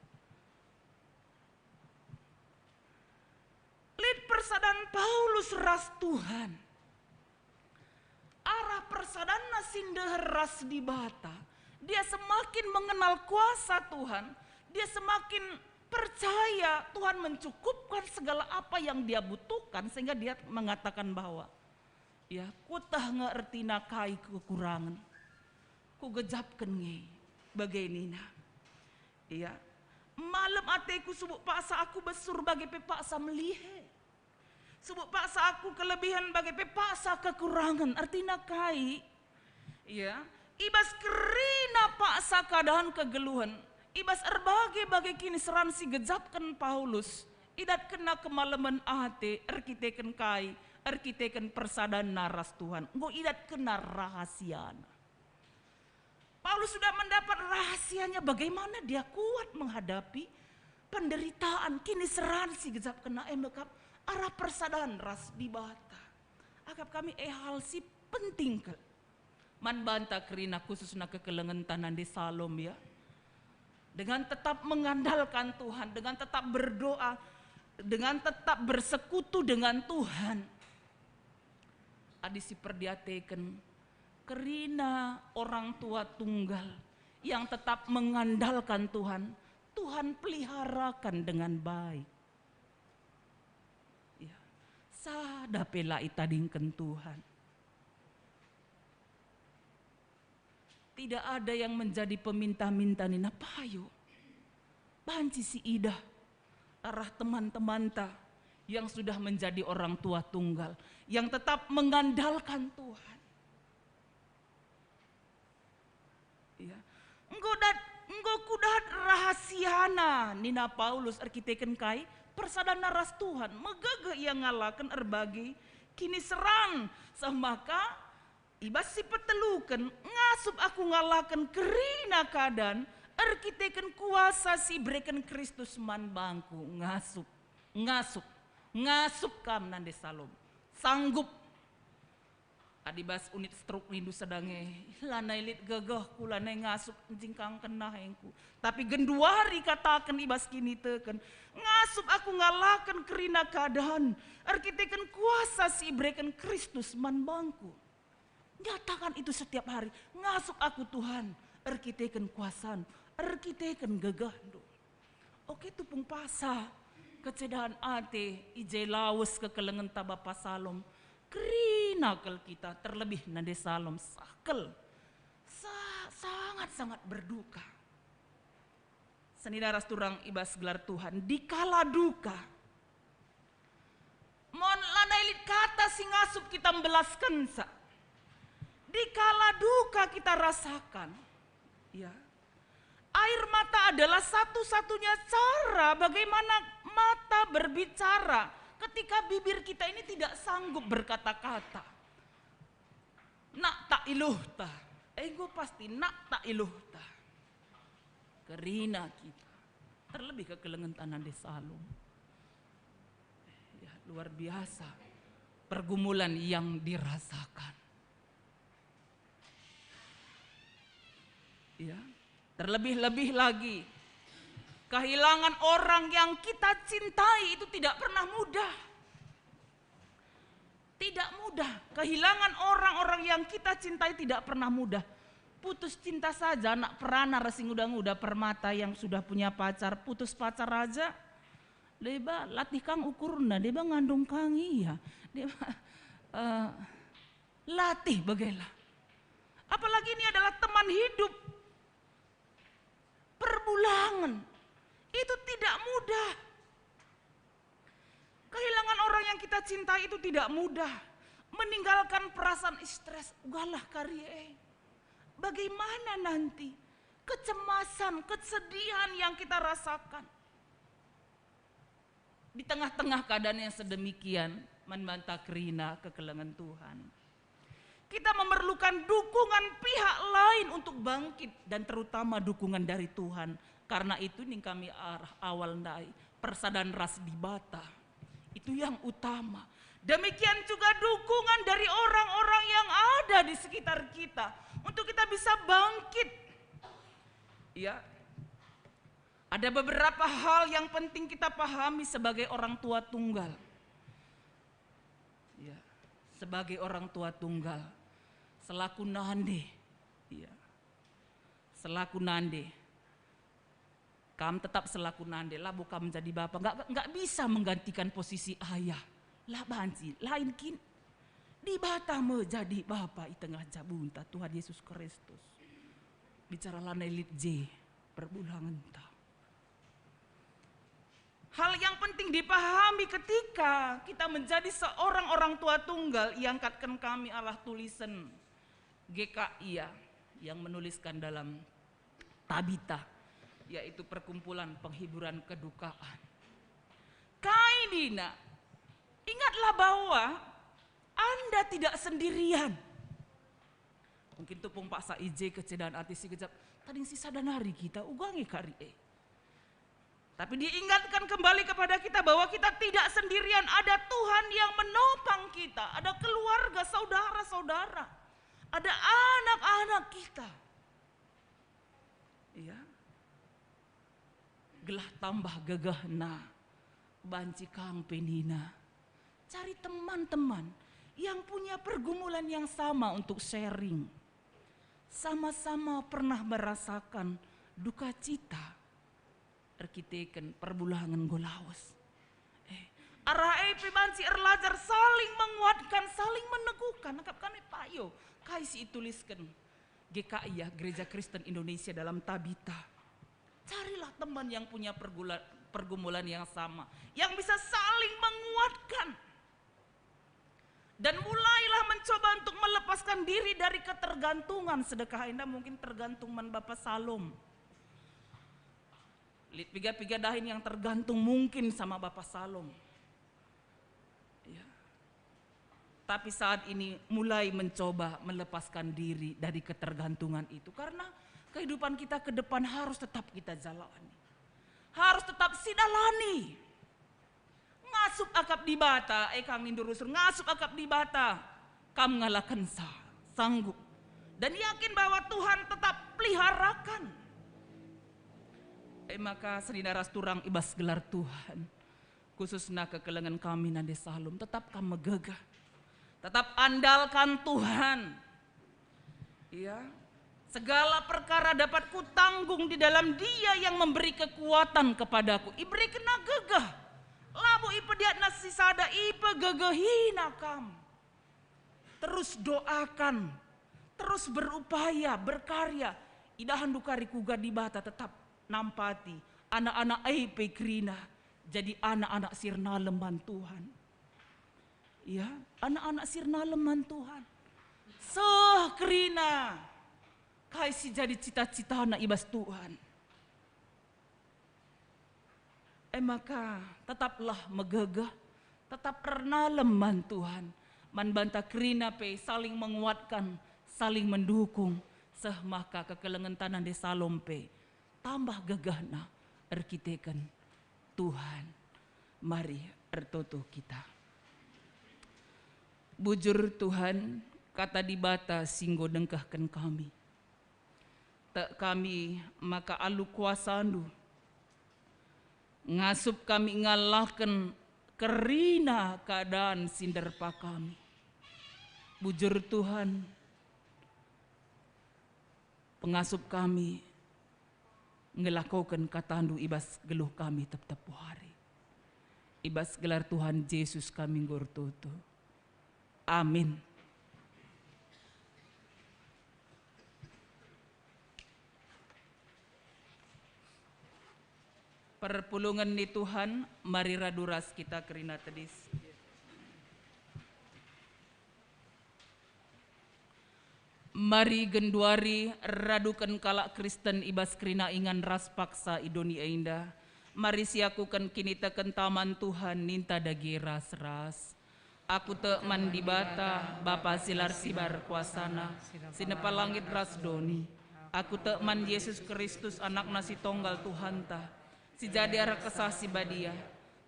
Lit persadan Paulus ras Tuhan. Arah persadanna si ndeher ras Dibata, dia semakin mengenal kuasa Tuhan, dia semakin percaya Tuhan mencukupkan segala apa yang dia butuhkan, sehingga dia mengatakan bahwa, ya, kueteh nge ertina kai kekurangen. Kugejapken nge, bage nina. Iya. Malem ateku subuk paksa aku besur bage pe paksa melihe. Subuk paksa aku kelebihen bage pe paksa kekurangen. Ertina kai? Iya. I bas kerina paksa keadaan kegeluhen, i bas erbage-bage kiniseran si gejapken Paulus, idatkenna kemalemen ate erkiteken kai? Erkiteken persadanna ras Tuhan. Enggo idatkenna rahasiana. Paulus sudah mendapat rahasianya bagaimana dia kuat menghadapi penderitaan, kiniseran si gejapkenna, e mekap arah persadan ras Dibata. Akap kami e hal si penting kal man banta kerina, khususna kekelengen tanah desa Lom, ya. Dengan tetap mengandalkan Tuhan, dengan tetap berdoa, dengan tetap bersekutu dengan Tuhan. Adi si perdiateken, kerina orang tua tunggal yang tetap mengandalkan Tuhan, Tuhan peliharakan dengan baik. Ya, sada pe la itadingken Tuhan. Tidak ada yang menjadi peminta-minta nina, "Payo." Banci si idah arah teman-temanta yang sudah menjadi orang tua tunggal, yang tetap mengandalkan Tuhan. Ya. Enggo dat, enggo kudat rahasiana, nina Paulus, erkiteken kai? Persadanna ras Tuhan, megegeh ia ngalaken erbage kiniseran, seh maka i bas si peteluken, ngasup aku ngalaken kerina keadan erkiteken kuasa si ibereken Kristus man bangku. Ngasup, ngasup, ngasup kam nande Salom. Sanggup. Adi bas unit stroke nindu sedang e, lanai lit gegehku, lanai ngasup njingkangken nahengku. Tapi genduari kataken i bas kiniteken, ngasup aku ngalaken kerina keadaan, erkiteken kuasa si ibereken Kristus man bangku. Nyatakan itu setiap hari, ngasup aku Tuhan, erkiteken kuasan, erkiteken gegehndu. Oke, tupung paksa, kecedahan ate, i je lawes kekelengenta bapa Salom, kerina kal kita, terlebih nande Salom, sah kal. Sa-, sangat-sangat berduka. Senina ras turang i bas gelar Tuhan, dikala duka. Mon lanai lit kata si ngasup kita mbelaskenca. Dikala duka kita rasakan, ya. Air mata adalah satu-satunya cara bagaimana mata berbicara ketika bibir kita ini tidak sanggup berkata-kata. Nak tak iluhta, enggo pasti nak tak iluhta. Kerina kita, terlebih kekelengenta nande Salom. Ya, luar biasa pergumulan yang dirasakan. Ya, terlebih-lebih lagi, kehilangan orang yang kita cintai itu tidak pernah mudah. Tidak mudah. Kehilangan orang-orang yang kita cintai tidak pernah mudah. Putus cinta saja anak perana ras si nguda-nguda permata yang sudah punya pacar, putus pacar aja. Deba latih kang ukurna, deba ngandung kang ia. Deba, eh, latih bagailah. Apalagi ini adalah teman hidup. Perbulangen. Itu tidak mudah. Kehilangan orang yang kita cintai itu tidak mudah. Meninggalkan perasaan stres, ugalah kari e. Bagaimana nanti kecemasan, kesedihan yang kita rasakan? Di tengah-tengah keadaan yang sedemikian, man banta kerina kekelengen Tuhan. Kita memerlukan dukungan pihak lain untuk bangkit dan terutama dukungan dari Tuhan. Karena itu ning kami arah awal ndai, persadan ras Dibata. Itu yang utama. Demikian juga dukungan dari orang-orang yang ada di sekitar kita untuk kita bisa bangkit. Ya. Ada beberapa hal yang penting kita pahami sebagai orang tua tunggal. Ya, sebagai orang tua tunggal, selaku nande, ya, selaku nande, kam tetap selaku nande, labo kam jadi bapa, nggak, nggak bisa menggantikan posisi ayah. La banci, lain kin. Dibata me jadi bapa i tengah jabunta, Tuhan Yesus Kristus. Bicara lanai lit je perbulangenta. Hal yang penting dipahami ketika kita menjadi seorang orang tua tunggal, iangkatken kami arah tulisen G K I A yang menuliskan dalam Tabita, yaitu perkumpulan penghiburan kedukaan. Kai nina, ingatlah bahwa Anda tidak sendirian. Mungkin tupung paksa i je kecedan ati si gejap, tading si sada nari kita uga nge kari e. Tapi diingatkan kembali kepada kita bahwa kita tidak sendirian, ada Tuhan yang menopang kita, ada keluarga, saudara-saudara, ada anak-anak kita. Iya. Gelah tambah gegehna, banci kang pe nina, cari teman-teman yang punya pergumulan yang sama untuk sharing. Sama-sama pernah merasakan duka cita erkiteken perbulangen enggo lawes. Eh, arah e pe banci erlajar saling menguatkan, saling meneguhkan. Akap kami payo, kai si itulisken G K I A, Gereja Kristen Indonesia dalam Tabita. Carilah teman yang punya pergula-, pergumulan yang sama, yang bisa saling menguatkan. Dan mulailah mencoba untuk melepaskan diri dari ketergantungan. Sedekah enda mungkin tergantung man Bapa Salom. Lit piga-piga dahin yang tergantung mungkin sama Bapa Salom. Ya. Tapi saat ini mulai mencoba melepaskan diri dari ketergantungan itu. Karena kehidupan kita ke depan harus tetap kita jalani. Harus tetap sidalani. Ngasup akap Dibata, eh kang nindu rusur, ngasup akap Dibata. Kam ngalakenca, sanggup, dan yakin bahwa Tuhan tetap peliharakan. E maka senina ras turang i bas gelar Tuhan, khususna kekelengen kami nande Salom, tetap kam megegeh. Tetap andalkan Tuhan. Ya, segala perkara dapat kutanggung di dalam Dia yang memberi kekuatan kepadaku. Iberikena gegeh. Labo ipediatna si sada, ipegegehina kam. Terus doakan, terus berupaya, berkarya. Idahenndu kari kuga Dibata tetap nampati anak-anak e pe kerina jadi anak-anak si ernalem man Tuhan. Ya, anak-anak si ernalem man Tuhan. Seh kerina kai si jadi cita-citana i bas Tuhan. E maka, tetaplah megegeh, tetap ernalem man Tuhan. Man banta kerina pe saling menguatkan, saling mendukung, seh maka kekelengenta nande Salom pe tambah gegehna erkiteken Tuhan. Mari ertoto kita. Bujur Tuhan, kata Dibata si enggo nengkehken kami. Tek kami maka alu kuasaNdu, ngasup kami ngalaken kerina keadaan si nderpa kami. Bujur Tuhan, pengasup kami ngelakoken kataNdu i bas geluh kami tep-tep wari. I bas gelar Tuhan Jesus kami enggo ertoto. Amin. Perpulungen ni Tuhan, mari radu ras kita kerina tedis. Mari genduari raduken kalak Kristen i bas kerina ingan ras paksa i doni enda. Mari siakuken kinitekenta man Tuhan ninta dage ras-ras. Aku tek man Dibata, Bapa si la ersibar kuasaNa, si nepa langit ras doni. Aku tek man Jesus Kristus, AnakNa si Tonggal Tuhanta, si jadi arah Kesah Si Badia,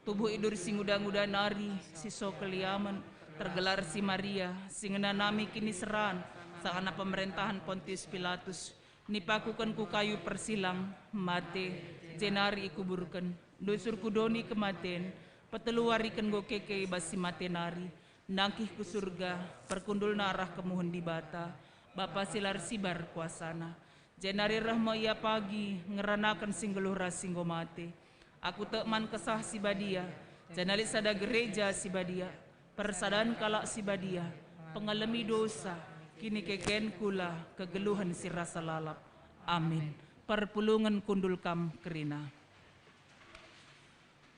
tubuh idur si nguda-nguda nari, si so keliamen, tergelar si Maria, si ngenanami kiniseran, sangana pemerentahen Pontius Pilatus, nipakuken ku kayu persilang, mate, jenari ikuburken, ndusur ku doni kematen, petelu wariken enggo keke i bas si mate nari, nangkih ku Surga, perkundulna arah kemuhen Dibata, Bapa si la ersibar kuasaNa. Jenari reh me Ia pagi, ngeranaken si nggeluh ras si enggo mate. Aku tek man Kesah Si Badia, janah lit sada gereja si badia, persadan kalak si badia, pengalemi dosa, kinikeken kula, kegeluhen si rasa lalap. Amin. Perpulungen kundul kam kerina.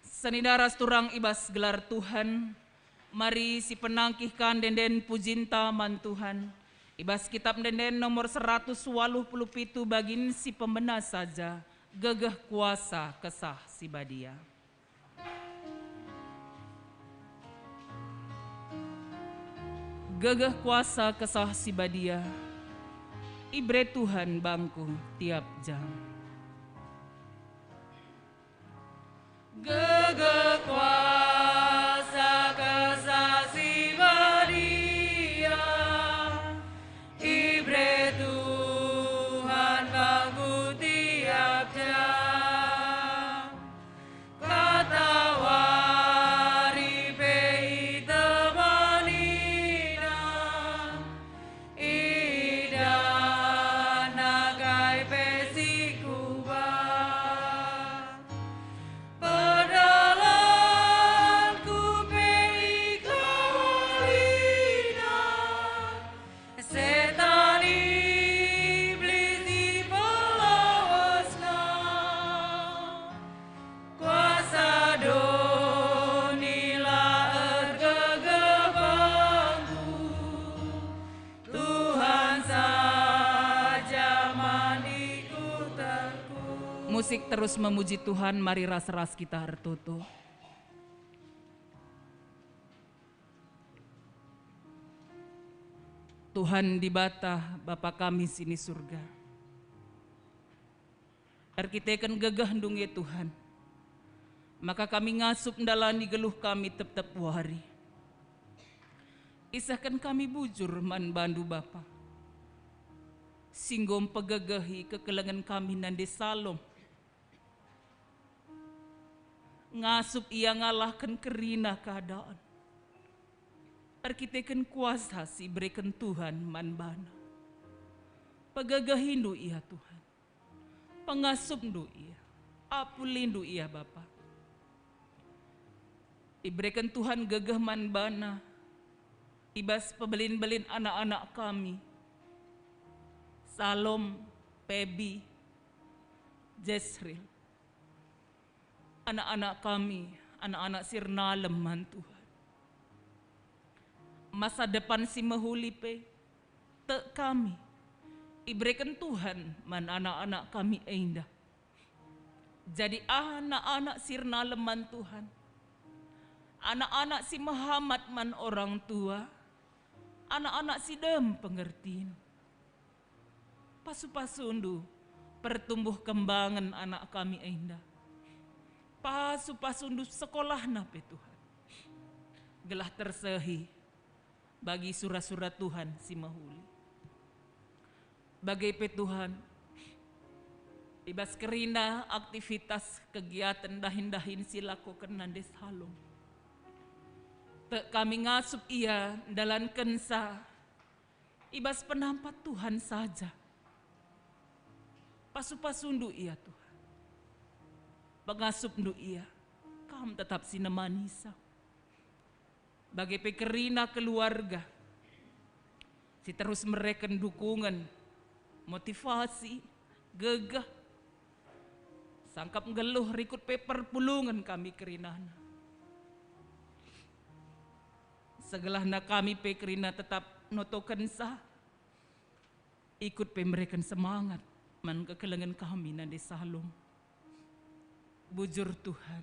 Senina ras turang i bas gelar Tuhan, mari sipenangkihken ende-enden pujinta man Tuhan. I bas Kitab Ende-enden nomor seratus waluh puluh pitu bagin si pemena saja, gegeh kuasa Kesah Si Badia. Gegeh kuasa Kesah Si Badia, ibere Tuhan bangku tiap jam. Gegeh kuasa Kesah Si Badia, ibere Tuhan bangku tiap jam. Katawari pe itemaniNa, idah nakai pe si kuga. Perdalanku pe ikawalina, setan iblis ipelawesna. Kuasa doni la ergegeh bangku, Tuhan saja man ikutku. Musik terus memuji Tuhan, mari ras-ras kita ertoto. Tuhan Dibata, Bapa kami si ni Surga, erkiteken gegehNdu nge Tuhan, maka kami ngasup ndalani geluh kami tep-tep wari. Isehken kami bujur man bandu, Bapa, si enggo mpegegehi kekelengen kami nande Salom. Ngasup ia ngalahken kerina keadaan erkiteken kuasa si ibereken Tuhan man bana. Pegegehindu ia, Tuhan. Pengasupndu ia. Apulindu ia, Bapa. Ibereken Tuhan gegeh man bana i bas pebelin-belin anak-anak kami, Salom, Pebi, Jesril. Anak-anak kami, anak-anak si ernalem man Tuhan. Masa depan si mehuli pe, tek kami, ibereken Tuhan man anak-anak kami enda. Jadi anak-anak si ernalem man Tuhan, anak-anak si mehamat man orang tua, anak-anak si dem pengertin. Pasu-pasundu pertumbuh kembangen anak kami enda. Pasu-pasundu sekolahna pe, Tuhan, gelah tersehi bagi sura-sura Tuhan si mehuli. Bage pe, Tuhan, i bas kerina aktivitas kegiaten dahin-dahin si lakoken nande Salom, tek kami ngasup ia ndalankenca i bas penampat Tuhan saja. Pasu-pasundu ia, Tuhan. Pengasupndu ia, Kam tetap si nemanisa. Bage pe kerina keluarga si terus mereken dukungen, motivasi, gegeh, sangkap nggeluh rikut pe perpulungen kami kerinana. Segelahna kami pe kerina tetap notokenca, ikut pe mereken semangat man kekelengen kami nande Salom. Bujur, Tuhan,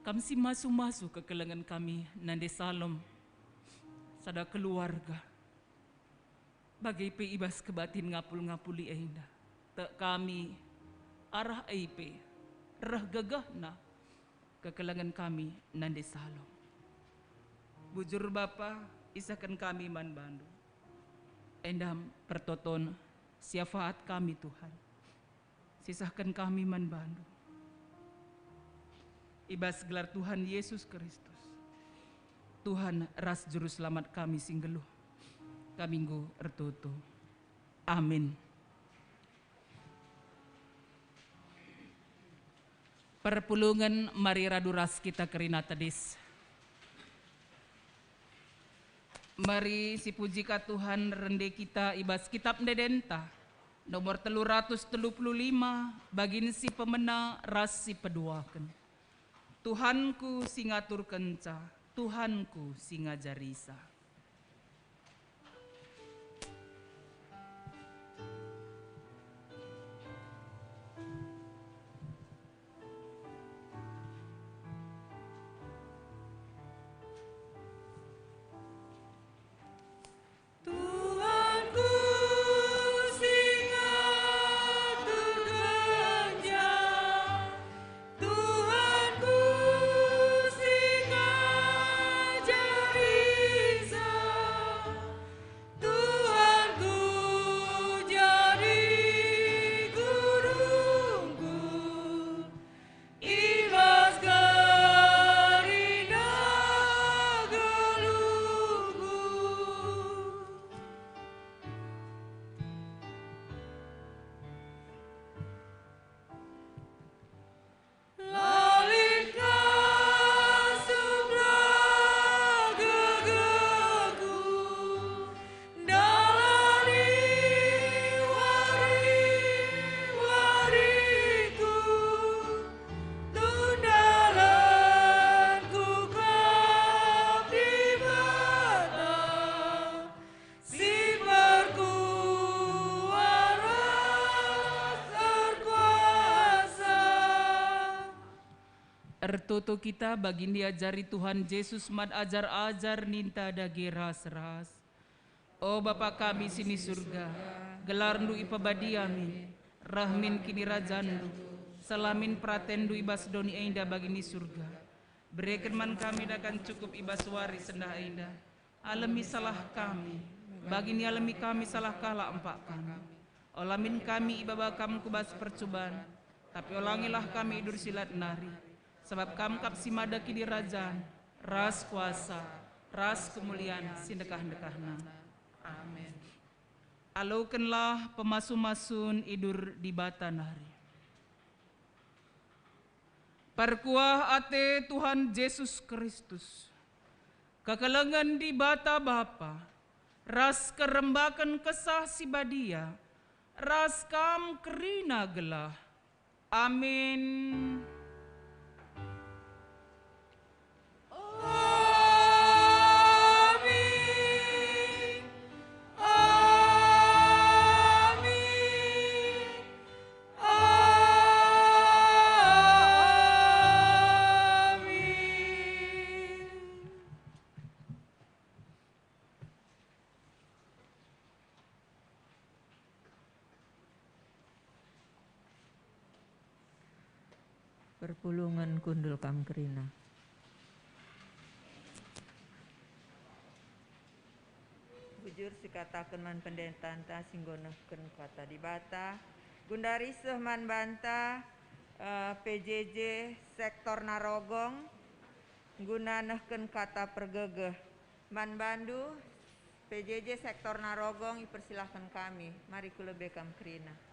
Kam si masu-masu kekelengen kami nande Salom, sada keluarga. Bage pe i bas kebatin ngapul-ngapuli enda, tek kami arah e pe reh gegehna kekelengen kami nande Salom. Bujur, Bapa, isehken kami man bandu. Enda pertoton syafaat kami, Tuhan, sisehken kami man bandu. I bas gelar Tuhan Yesus Kristus, Tuhan ras Juru Selamat kami si nggeluh, kami enggo ertoto. Amin. Perpulungen, mari radu ras kita kerina tedis. Mari sipuji ka Tuhan rende kita i bas Kitap Ndedenta, nomor telu ratus telu puluh lima, bagin si pemena ras si peduaken. Tuhanku si ngaturkenca, Tuhanku si ngajarisa. Tuhanku si ngaturkenca, Tuhanku si ngajarisa, Tuhanku jadi gurungku, i bas kerina geluhku. La lit ngasup gegehku, ndalani wari-wariku, tun dalanku kap Dibata, si perkuah ras erkuasa. Ertoto kita bagi ndiajari Tuhan Jesus man ajar-ajar ninta dage ras-ras. O Bapa kami si ni Surga, gelarNdu ipebadia min, reh min kinirajanNdu, seh min peratenNdu i bas doni enda bagi ni Surga. Bereken man kami dakan cukup i bas wari sendah enda. Alemi salah kami, bagi nialemi kami salah kalak empak kami. Ola min kami ibaba Kam ku bas percuban, tapi olangilah kami idur si lat nari, sabap Kam kap si mada kinirajan, ras kuasa, ras kemulian si ndekah-ndekahna. Amin. Alokenlah pemasu-masun idur Dibata nari. Perkuah ate Tuhan Jesus Kristus, kekelengen Dibata Bapa, ras kerembaken Kesah Si Badia, ras kam kerina gelah. Amin. Perpulungen kundul kam kerina. Bujur sikataken man pendetanta si enggo nehken Kata Dibata, gundari seh man banta, eh, P J J sektor Narogong, guna nehken kata pergegeh. Man bandu, P J J sektor Narogong, ipersilahken kami. Mari ku lebe kam kerina.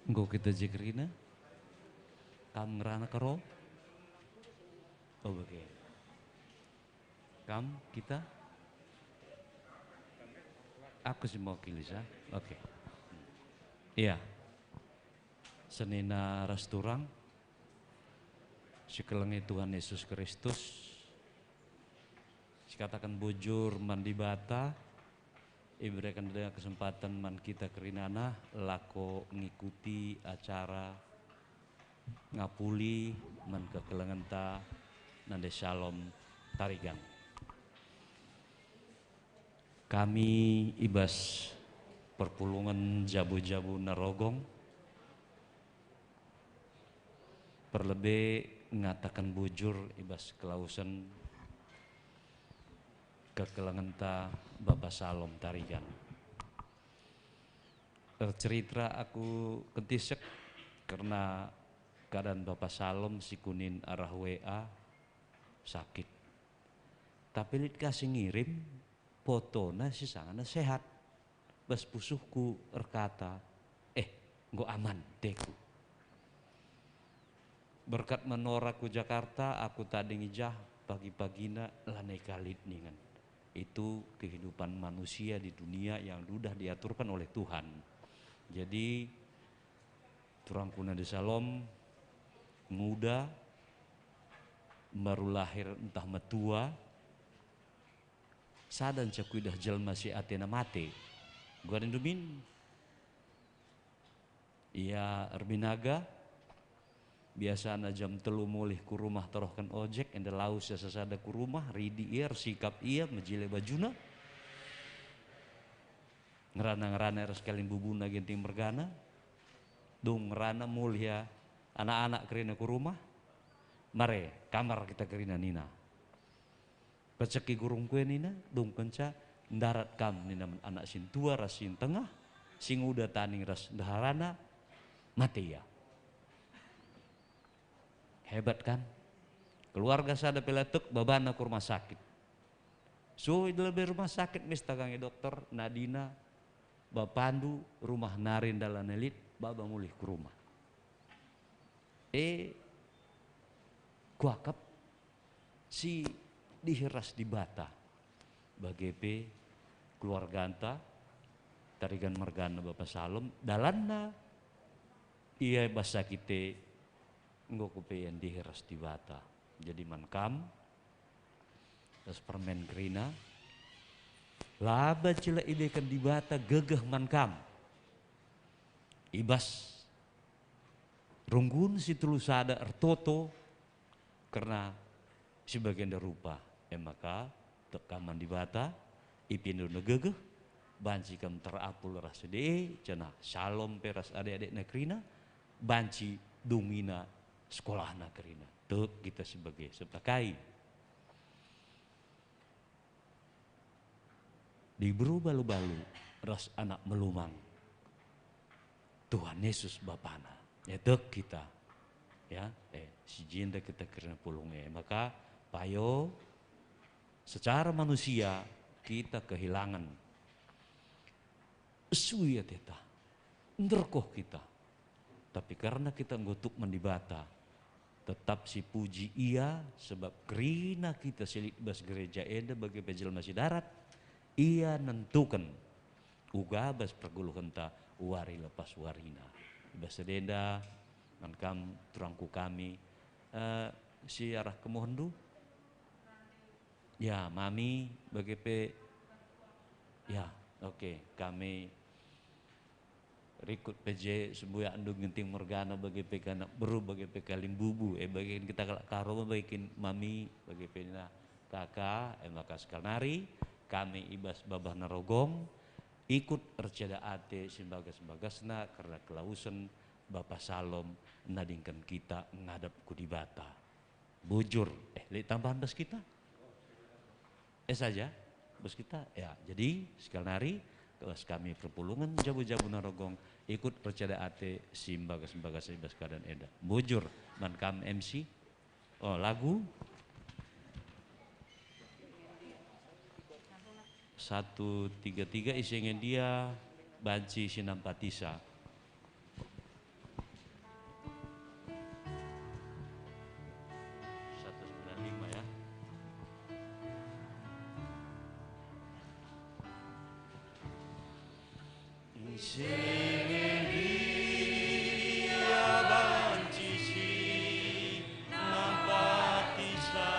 Enggo kita je kerina? Kam ngerana karo? Oh, bage. Kam, kita? Aku si mewakili, sa? Oke. Iya. Senina ras turang, sikelengi Tuhan Yesus Kristus, sikataken bujur man Dibata, ibereken denga kesempatan man kita kerinana lako ngikuti acara ngapuli man kekelengenta nande Salom Tarigan. Kami i bas perpulungen jabu-jabu Narogong perlebe ngataken bujur i bas kelausen kekelengenta Bapa Salom Tarigan. Ercerita aku kentisek kerna keadaan Bapa Salom si kunin arah W A sakit. Tapi lit ka si ngirim fotona si sangana sehat. Bas pusuhku erkata, "Eh, enggo aman," teku. Berkat menora ku Jakarta, aku tading i jah pagi-pagina lanai ka lit ningen. Itu kehidupan manusia di dunia yang sudah diaturkan oleh Tuhan. Jadi, turangku nande Salom, nguda, baru lahir ntah metua, sada nca kuidah jelma si atena mate. Enggo arindu min? Ia erbinaga, biasana jam telu mulih ku rumah terohken ojek, enda lawes ia sasada ku rumah, ridi ia, ersikap ia, mejile bajuna. Ngerana-ngerana ras kalimbubu ngenting mergana. Dung ngerana mulih ia anak-anak kerina ku rumah. "Mare, kamar kita kerina," nina. Peceki gurungku e nina, "Dung kenca ndarat kam," nina man anak si ntua ras si ntengah, si nguda tading ras ndeharana, mate ia. Hebat kan? Keluarga sada pe la tek, babana ku rumah sakit. Sue i lebe rumah sakit, mis tagangi dokter, nadina bapandu rumah nari ndalan lit, baba mulih ku rumah. E, kuakap si dihi ras Dibata. Bage pe keluarganta, Tarigan mergana Bapa Salom, dalanna ia bas sakit e Enggo kupendihi ras Dibata. Jadi man kam, ras permen kerina, laba cila ibereken Dibata gegeh man kam. I bas runggun si telu sada ertoto kerna si bagenda rupa, e maka tek kam man Dibata, ipindona gegeh, banci kam terapul ras si dee, janah Salom pe ras ade-adena kerina, banci dungina sekolahna kerina. Tek kita si bage, sebab kai? Diberu balu-balu ras anak melumang Tuhan Yesus Bapana. E tek kita. Ya, eh, si jenda kita kerina pulung e. Maka payo secara manusia kita kehilangan sui ateta, nderkoh kita. Tapi karena kita enggo tuk man Dibata, tetap sipuji Ia, sebab kerina kita si lit bas gereja enda bage pe jelma si darat, Ia nentuken uga bas pergeluhenta wari lepas warina. I bas si enda, man kam turangku kami, eh, si arah kemuhenndu? Ya, Mami, bage pe. Ya, oke, kami rikut pe je, sembuyak ndu Ginting Morgana, bage pe ka anak beru, bage pe ka Limbubu, e bage kin kita kalak Karo, bage kin Mami, bage pe nina Kaka, e maka sekali nari kami i bas babah Narogong, ikut erceda ate si mbagas-mbagasna kerna kelawesen Bapa Salom nadingken kita ngadap ku Dibata. Bujur. Eh, lit tambahan bas kita? Eh saja, bas kita? Ya, jadi sekali nari, bas kami perpulungen jabu-jabu Narogong, ikut erceda ate si mbagas-mbagas i bas keadaan enda. Bujur, man kam M C. Oh, lagu? Satu tiga tiga, ise nge ndia banci si nampatisa. Satu sembilan lima, ya. Ise nge ndia banci si nampatisa.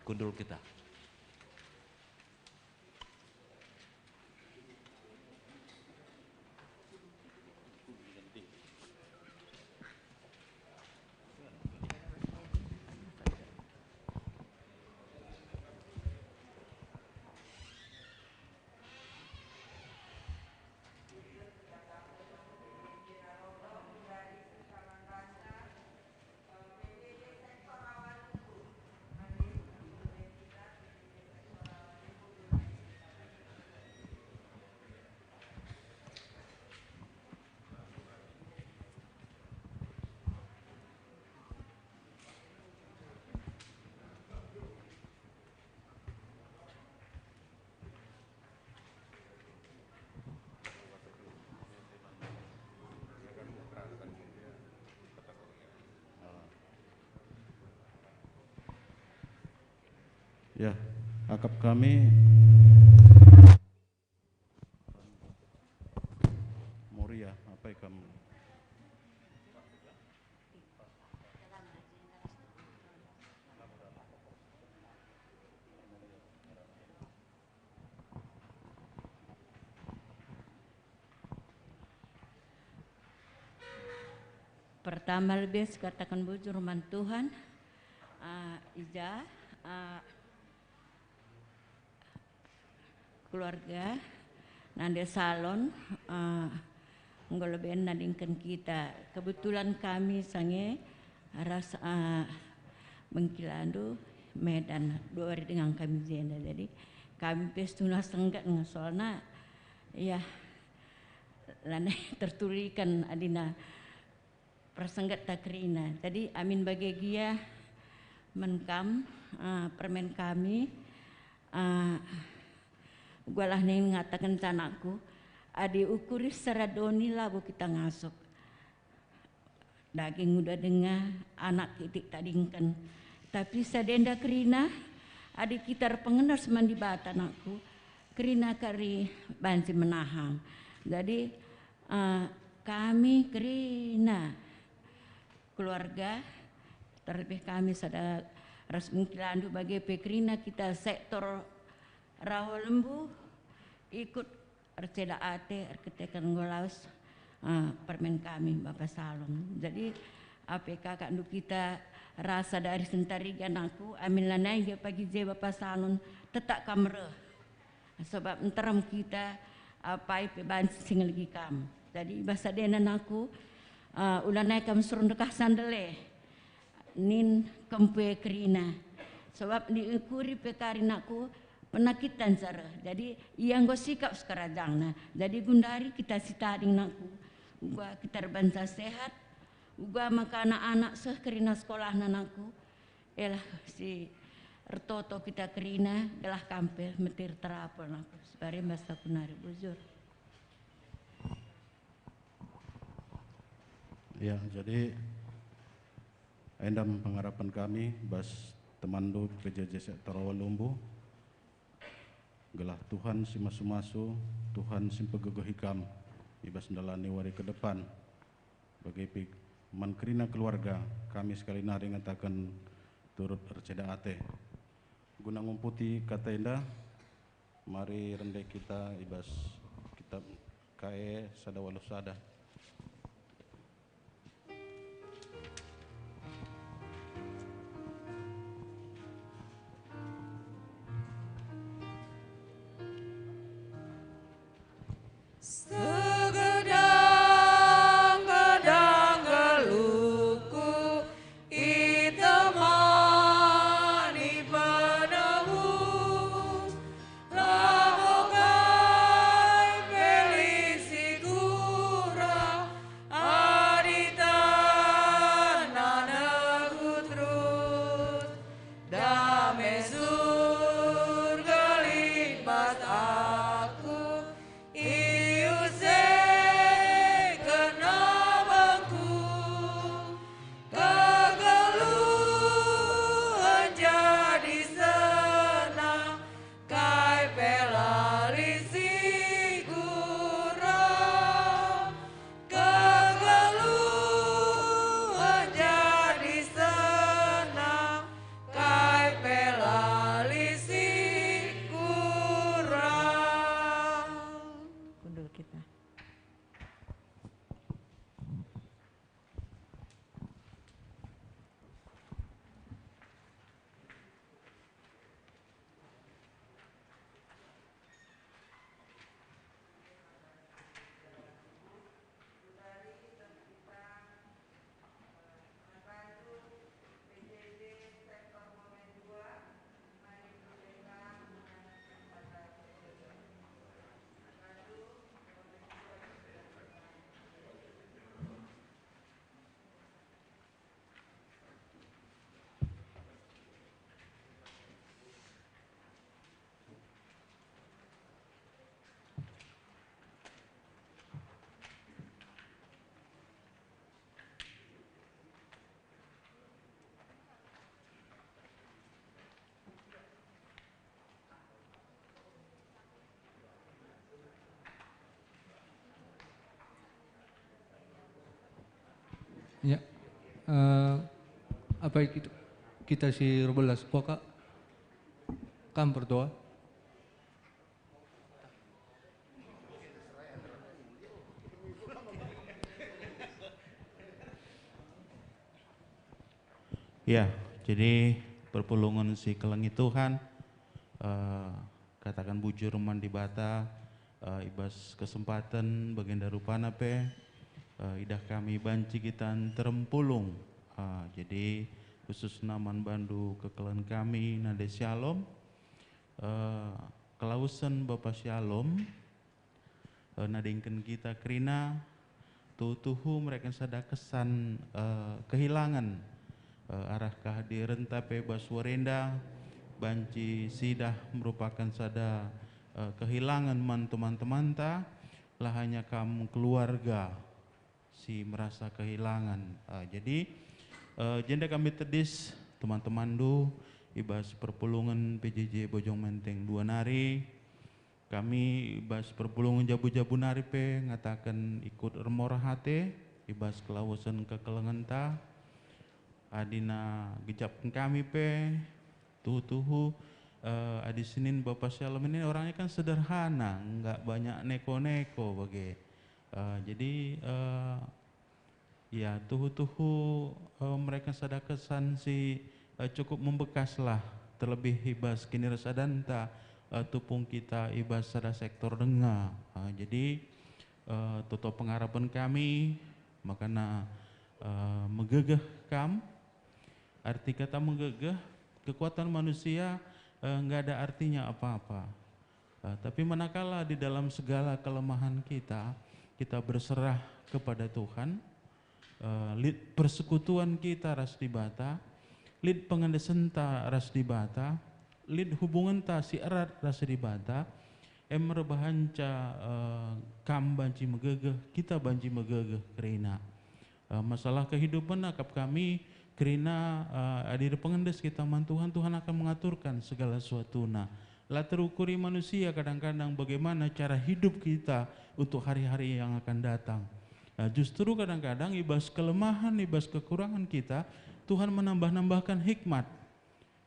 Kundul kita. Ya, akap kami. Moria, apa ikam? Pertama lebe sikataken bujur man Tuhan, ah, i ja, ah, keluarga, nande Salom, ah, enggo lebe nadingken kita. Kebetulan kami sange ras, ah, bengkilandu Medan, dua wari denga kami jenda. Jadi kami pe situhuna sengget nge soalna, ya, lanai tertuliken adina persenggetta kerina. Jadi amin bage gia man kam, eh, permen kami, eh, uga lah ning ngataken anakku, adi ukuri secara doni labo kita ngasup. Dage nguda denga anak kitik tadingken. Tapi sadenda kerina, adi kita erpengendas man Dibata anakku, kerina kari banci menahang. Jadi, eh, kami kerina keluarga, terlebih kami sada ras mungkilandu bage pe kerina kita sektor Rawa Lembu ikut erceda ate erkiteken enggo lawes, eh, permen kami, Bapa Salom. Jadi, ape kakakndu kita rasa dari sentariga anakku, amin lanai gia pagi je, Bapa Salom, tetap kam reh. Sebab nterem kita, apai pe banci si ngelegi kam. Jadi, i bas sadena anakku, eh, ulanai kam suruh ndekah sandele. Nin kempe kerina. Sebab diukuri pe kari anakku penakit dan cara. Jadi ia enggo sikap sekarajangna. Jadi gundari kita si tading anakku. Uga kita erbanca sehat, uga maka anak-anak seh kerina sekolahna anakku. Elah si ertoto kita kerina, gelah kam pe metir terapel anakku. Sebare masa ku nari bujur. Ya, jadi enda me pengharapan kami bas temanndu P J J sektor Rawa Lembu, gelah Tuhan si masu-masu, Tuhan si mpegegehi kam i bas ndalani wari ke depan. Bage pe man kerina keluarga, kami sekali nari ngataken turut erceda ate. Guna ngumputi kata enda, mari rende kita i bas kitab K E sada waluh sada. Segedang-gedang geluhku itemani penebus, labo kai pe lit si kurang adi tanana ku terus. Dame Surga lit bas aku, iuseken abangku, kegeluhen jadi senang, kai pe la lit si kurang. Kegeluhen jadi senang, kai pe la lit si kurang. Kundul kita. Ya. Eh, apai kita, kita si erbelas, Waka? Kam pertua? Ya, jadi perpulungen si kelengi Tuhan, eh, kataken bujur man Dibata, eh, i bas kesempaten bagenda rupana pe, eh, idah kami banci kita nterem pulung. Eh, jadi khususna man bandu kekelengen kami Nade Syalom, eh, kelawesen Bapa Syalom, eh, nadingken kita kerina tuhu-tuhu mereken sada kesan, eh, kehilangan, eh, arah kehadirenta pe bas wari enda banci sidah merupaken sada, eh, kehilangan man teman-temanta, la hanya kam keluarga si merasa kehilangan. Eh, jadi, eh, jenda kami tedis teman-temanndu i bas perpulungen P J J Bojong Menteng dua nari. Kami i bas perpulungen jabu-jabu nari pe ngataken ikut ermorah ate i bas kelawesen kekelengenta. Adina gejapken kami pe, tuhu-tuhu, eh, adi sinin Bapa Shalom ini orangnya kan sederhana, nggak banyak neko-neko bage. Eh, jadi, eh, ya, tuhu-tuhu, eh, mereken sada kesan si, eh, cukup membekas lah, terlebih i bas kinirasadanta, eh, tupung kita i bas sada sektor denga. Eh, jadi, eh, toto pengarapen kami, makana, eh, megegeh kam. Arti kata megegeh, kekuatan manusia, eh, nggak ada artinya apa-apa. Eh, tapi manakala di dalam segala kelemahan kita, kita berserah kepada Tuhan, eh, lit persekutuan kita ras Dibata, lit pengendesenta ras Dibata, lit hubungenta si erat ras Dibata, em erbahanca, eh, kam banci megegeh, kita banci megegeh kerina. Eh, masalah kehidupan akap kami kerina, eh, adi erpengendes kita man Tuhan, Tuhan akan mengaturkan segala sesuatuna. La terukuri manusia kadang-kadang bagaimana cara hidup kita untuk hari-hari yang akan datang. Eh, justru kadang-kadang i bas kelemahan, i bas kekurangan kita, Tuhan menambah-nambahkan hikmat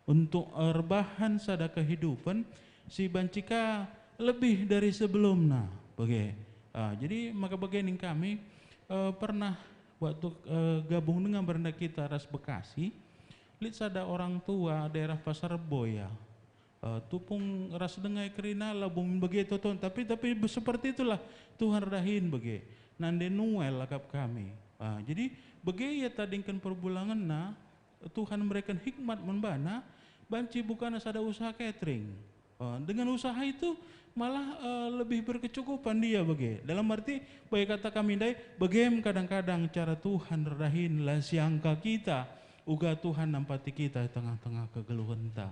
untuk erbahan sada kehidupen si banci ka lebih dari sebelumna, bage. Ah, jadi maka bage ning kami, eh, pernah waktu, eh, gabung dengan berenda kita ras Bekasi, lit sada orang tua daerah Pasar Rebo ya. Eh, tupung ras denga kerina la bungin bage toton, tapi, tapi seperti itulah Tuhan erdahin bage. Nande Nuel akap kami. Ah, jadi bage ia tadingken perbulangenna, Tuhan mereken hikmat man bana, banci bukana sada usaha catering. Eh, dengan usaha itu malah, eh, lebih berkecukupan dia bage. Dalam arti, bage kata kami ndai, bagem kadang-kadang cara Tuhan erdahin la siangka kita, uga Tuhan nampati kita i tengah-tengah kegeluhenta.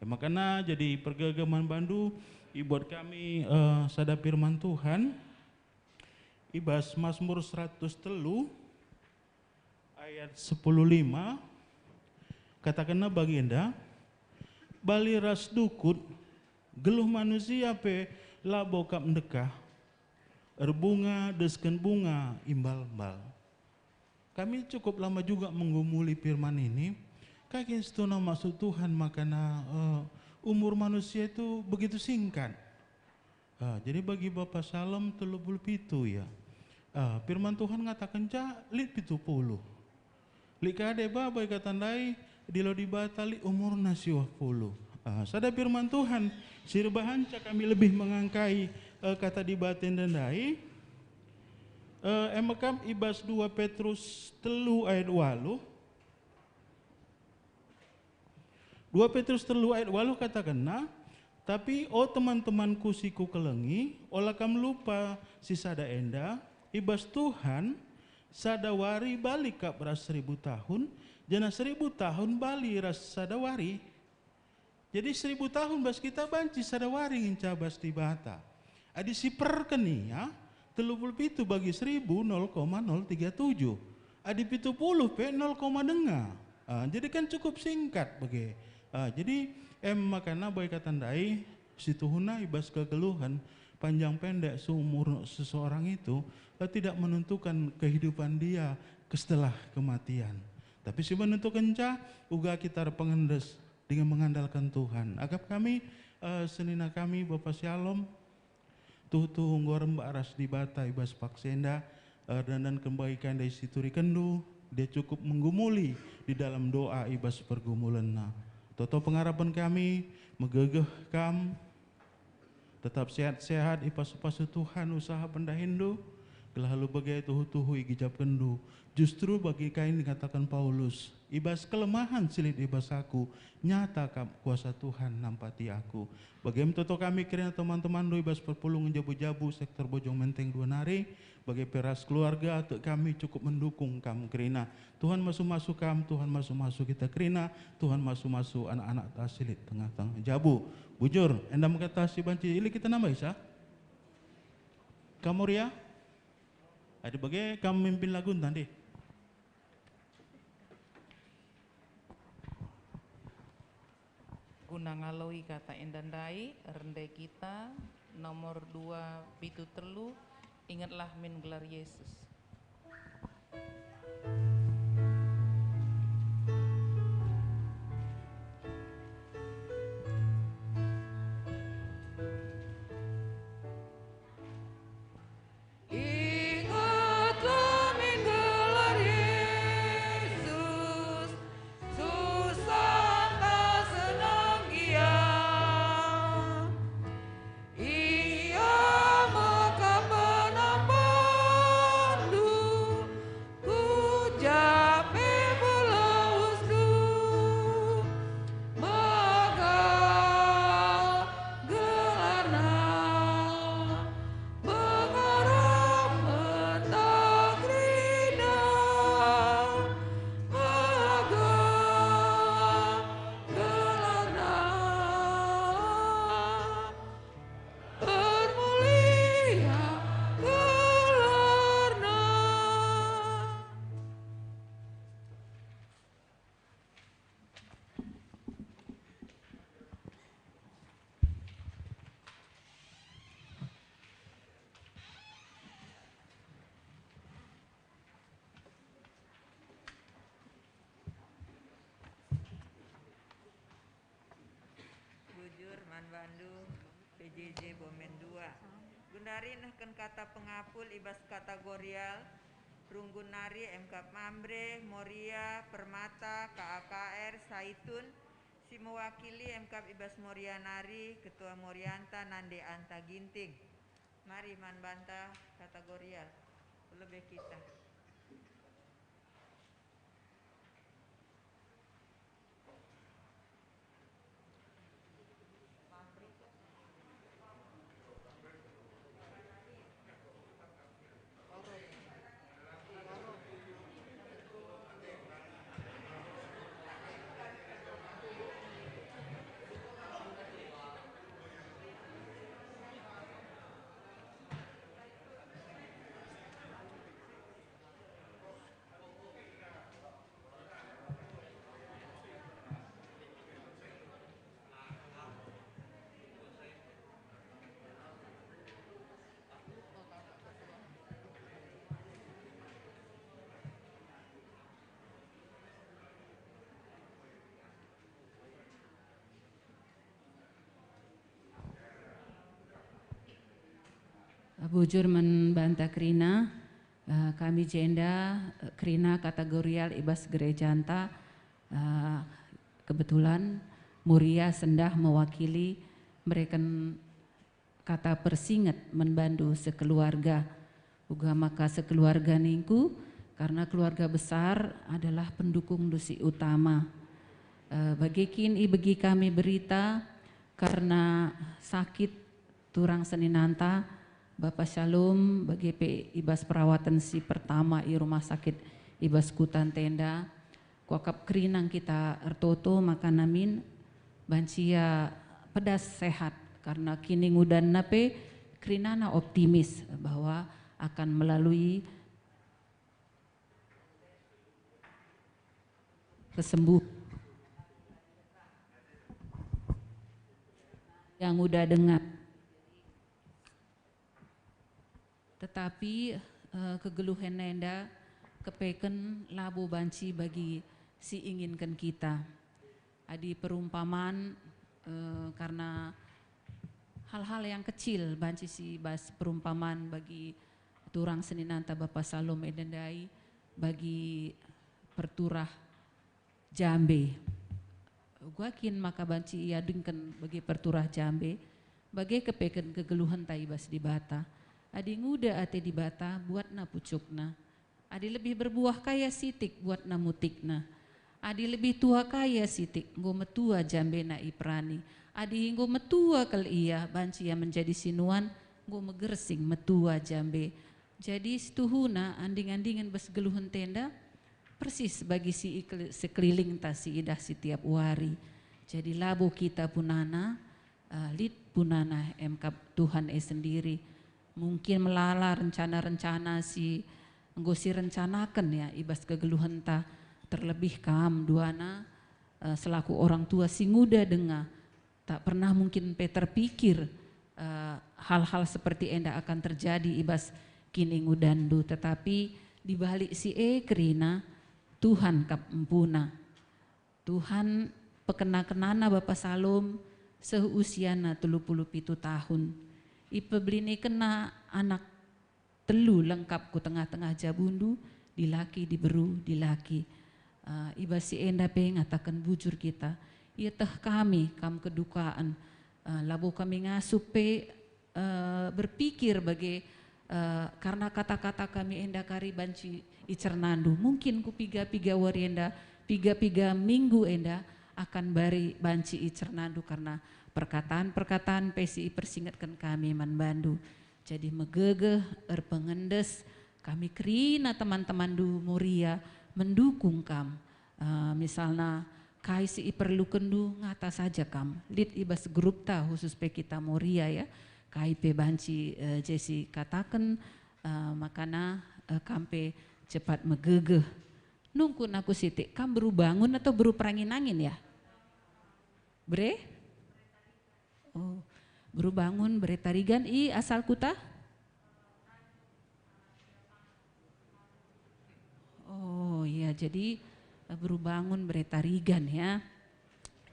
Eh, makana jadi pergegeh man bandu, ibuat kami, eh, sada firman Tuhan, i bas Mazmur seratus telu, ayat sepuluh lima, katakenna bagenda, "Bali ras dukut, geluh manusia pe labo kap ndekah, erbunga desken bunga imbal-mbal." Kami cukup lama juga menggumuli firman ini. Kai kin situhuna maksud Tuhan makana, eh, umur manusia itu begitu singkat? Ah, jadi bagi Bapa Shalom telu puluh pitu ya. Ah, firman Tuhan ngatakenca lit pitu puluh. Lit ka deba bage kata ndai, dilo Dibata lit umurna siwah puluh. Ah, sada firman Tuhan si erbahanca kami lebih mengangkai, eh, kata Dibata enda ndai. Eh, e me kam i bas dua Petrus telu ayat waluh. Dua Petrus telu ayat waluh katakenna, "Tapi, o teman-temanku si kukelengi, ola kam lupa si sada enda, i bas Tuhan, sada wari bali kap ras seribu tahun, janah seribu tahun bali ras sada wari." Jadi seribu tahun bas kita banci sada wari ngenca bas Dibata. Adi siperken ia, telu puluh pitu bagi seribu, nol koma nol tiga tujuh. Adi pitu puluh pe, nol koma denga. Ah, jadi kan cukup singkat bage. Ah, jadi, em, makana bage kata ndai, situhuna i bas kegeluhen, panjang pendek seumur seseorang itu, eh, tidak menentukan kehidupan dia ke setelah kematian. Tapi si menentukenca, uga kita erpengendes dengan mengandalkan Tuhan. Akap kami, eh, senina kami, Bapa Shalom, tuhu-tuhu enggo rembak ras Dibata i bas paksa enda, eh, erdandanken bagi kai ndai si iturikenndu, dia cukup menggumuli di dalam doa i bas pergumulenna. Toto pengarapen kami, megegeh kam, tetap sehat-sehat, ipasu-pasu Tuhan usaha pendahinndu, Gelah alu bage tuhu-tuhu igejapkenndu. Justru bagi kai dikataken Paulus, "I bas kelemahen si lit i bas aku, nyata kap kuasa Tuhan nampati aku." Bage me toto kami kerina teman-temanndu i bas perpulungen jabu-jabu sektor Bojong Menteng dua nari, bage pe ras keluarga tek kami cukup mendukung kam kerina. Tuhan masu-masu kam, Tuhan masu-masu kita kerina, Tuhan masu-masu anak-anakta si lit tengah-tengah jabu. Bujur, enda me kata si banci ili kita nambahi sa? Kam Moria? Adi bage kam mimpin lagunta ndeh. Guna ngaloi kata enda ndai, rende kita nomor dua pitu telu, Ingetlah min gelar Yesus. Ingetlah min gelar Yesus, susah ntah senang Ia. Ia me kap penambahndu, ku ja pe pelawesndu. Mega gelarNa, pengarapen ntah kerina. Mega gelarNa, permulia gelarNa. Bujur man bandu, P J J Bomen dua. Gundari nehken kata pengapul i bas kategorial, perunggun nari M K Mamre, Moria, Permata, K A K R, Saitun, si mewakili M K i bas Moria nari, Ketua Morianta, Nande Anta Ginting. Mari man banta kategorial. Lebe kita. Bujur man banta kerina, eh, kami jenda, eh, kerina kategorial i bas gerejanta, eh, kebetulan Moria sendah mewakili mereken kata persinget man bandu sekeluarga. Uga maka sekeluarga ningku, karena keluarga besar adalah pendukungndu si utama. Eh, bage kin ibegi kami berita, karena sakit turang seninanta, Bapa Shalom, bage pe i bas perawatan si pertama i rumah sakit i bas kuta Ntenda, kuakap kerina kita ertoto maka namin banci ia pedas sehat, karena kini ngudanna pe kerinana optimis bahwa akan melalui kesembuh yang udah dengar. Tetapi, eh, kegeluhen enda kepeken labo banci bagi si inginken kita. Adi perumpaman, eh, karena hal-hal yang kecil banci si bas perumpaman bagi turang seninanta Bapa Salom enda ndai, bagi perturah Jambe. Uga kin maka banci iadingken bagi perturah Jambe, bage kepeken kegeluhenta i bas Dibata. Adi nguda ate Dibata, buatna pucukna. Adi lebih berbuah ka ia sitik, buatna mutikna. Adi lebih tua ka ia sitik, enggo metua jambena iperani. Adi enggo metua kal ia, banci ia menjadi sinuan, enggo megersing, metua jambe. Jadi situhuna anding-andingen bas geluhenta enda, persis bagi si ikel-, sekelilingta si idah setiap wari. Jadi labo kita punana, eh, lit punana emkap Tuhan e sendiri. Mungkin melala rencana-rencana si enggo sirencanaken ya i bas kegeluhenta, terlebih kam duana, eh, selaku orang tua si nguda denga, tak pernah mungkin pe terpikir, eh, hal-hal seperti enda akan terjadi i bas kiningudanndu. Tetapi di balik si e kerina, Tuhan kap empuna. Tuhan pekena-kenana Bapa Salom seh usiana telu puluh pitu tahun. Ipebelinikenna anak telu lengkap ku tengah-tengah jabundu, dilaki, diberu, dilaki. Eh, i bas si enda pe ngataken bujur kita, ieteh kami kam kedukaan, eh, labo kami ngasup pe, eh, berpikir bage, eh, karena kata-kata kami enda kari banci icernandu. Mungkin ku piga-piga wari enda, piga-piga minggu enda akan bari banci icernandu karena perkataan-perkataan pe si ipersingetken kami man bandu. Jadi megegeh, erpengendes, kami kerina teman-temanndu Moria mendukung kam. Eh, misalna, kai si iperlukenndu, ngata saja kam. Lit i bas grupta, khusus pe kita Moria, ya. Kai pe banci, eh, Jesi kataken, eh, makana, eh, kam pe cepat megegeh. Nungkun aku sitik, kam beru Bangun atau beru Perangin-angin, ya? Bere? Oh, beru Bangun, bere Tarigan i asal kuta? Oh iya, jadi, eh, beru Bangun, bere Tarigan ya.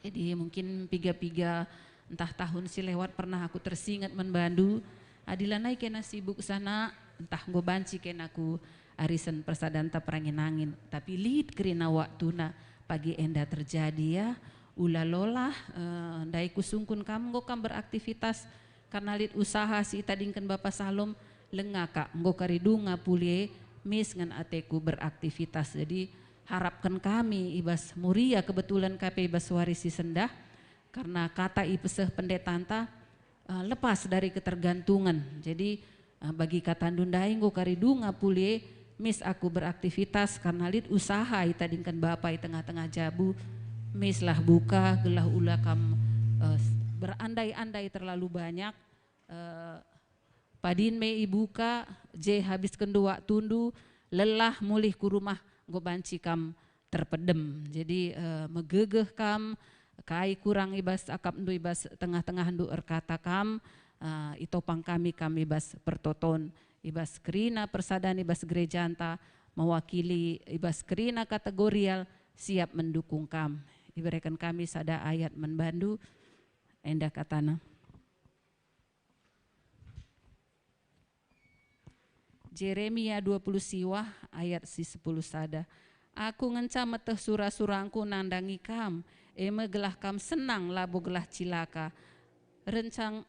Jadi mungkin piga-piga, entah tahun si lewat pernah aku tersinget man bandu, adi lanai kena sibuk sana, entah enggo banci kena ku arisen persadanta Perangin-angin, tapi lit kerina waktuna pagi enda terjadi ya. Ula lolah, eh, ndai kusungkun kam enggo kam beraktivitas, karna lit usaha si itadingken Bapa Salom, lenga ka, enggo kari dunga puli e, mis ngen ateku beraktivitas. Jadi, harapken kami i bas Moria, kebetulan ka pe i bas wari si sendah, karna kata ipeseh pendetanta, eh, lepas dari ketergantungan. Jadi, eh, bagi katandu ndai enggo kari dunga puli e, mis aku beraktivitas karna lit usaha itadingken Bapa i tengah-tengah jabu, mislah buka, gelah ula kam, eh, berandai-andai terlalu banyak, eh, padin me ibuka, je habiskenndu waktundu, lelah mulih ku rumah, enggo banci kam terpedem. Jadi, eh, megegeh kam, kai kurang i bas akapndu, i bas tengah-tengahndu erkata kam, eh, itopang kami kam i bas pertoton, i bas kerina persadan, i bas gerejanta, mewakili i bas kerina kategorial, siap mendukung kam. Ibereken kami sada ayat man bandu, enda katana. Jeremia dua puluh siwah ayat si sepuluh sada. Aku ngenca meteh sura-surangku nandangi kam, e me gelah kam senang, labo gelah cilaka. Rencang-,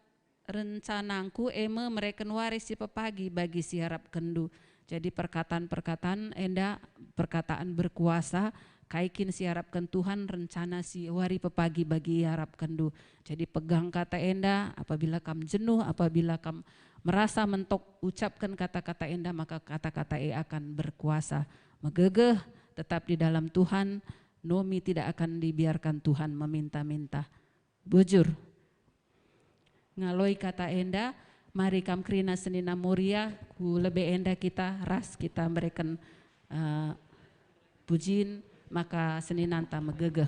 rencanangku e me mereken wari si pepagi bagi si iarapkenndu. Jadi perkataan-perkataan enda perkataan berkuasa, kai kin si iarapken Tuhan, rencana si wari pepagi bagi iarapkenndu. Jadi pegang kata enda, apabila kam jenuh, apabila kam merasa mentok, ucapken kata-kata enda, maka kata-kata e akan berkuasa. Megegeh, tetap di dalam Tuhan, nomi tidak akan dibiarkan Tuhan meminta-minta. Bujur. Ngaloi kata enda, mari kam kerina senina Moria, ku lebe enda kita ras kita mereken, eh, pujin, maka seninanta megegeh.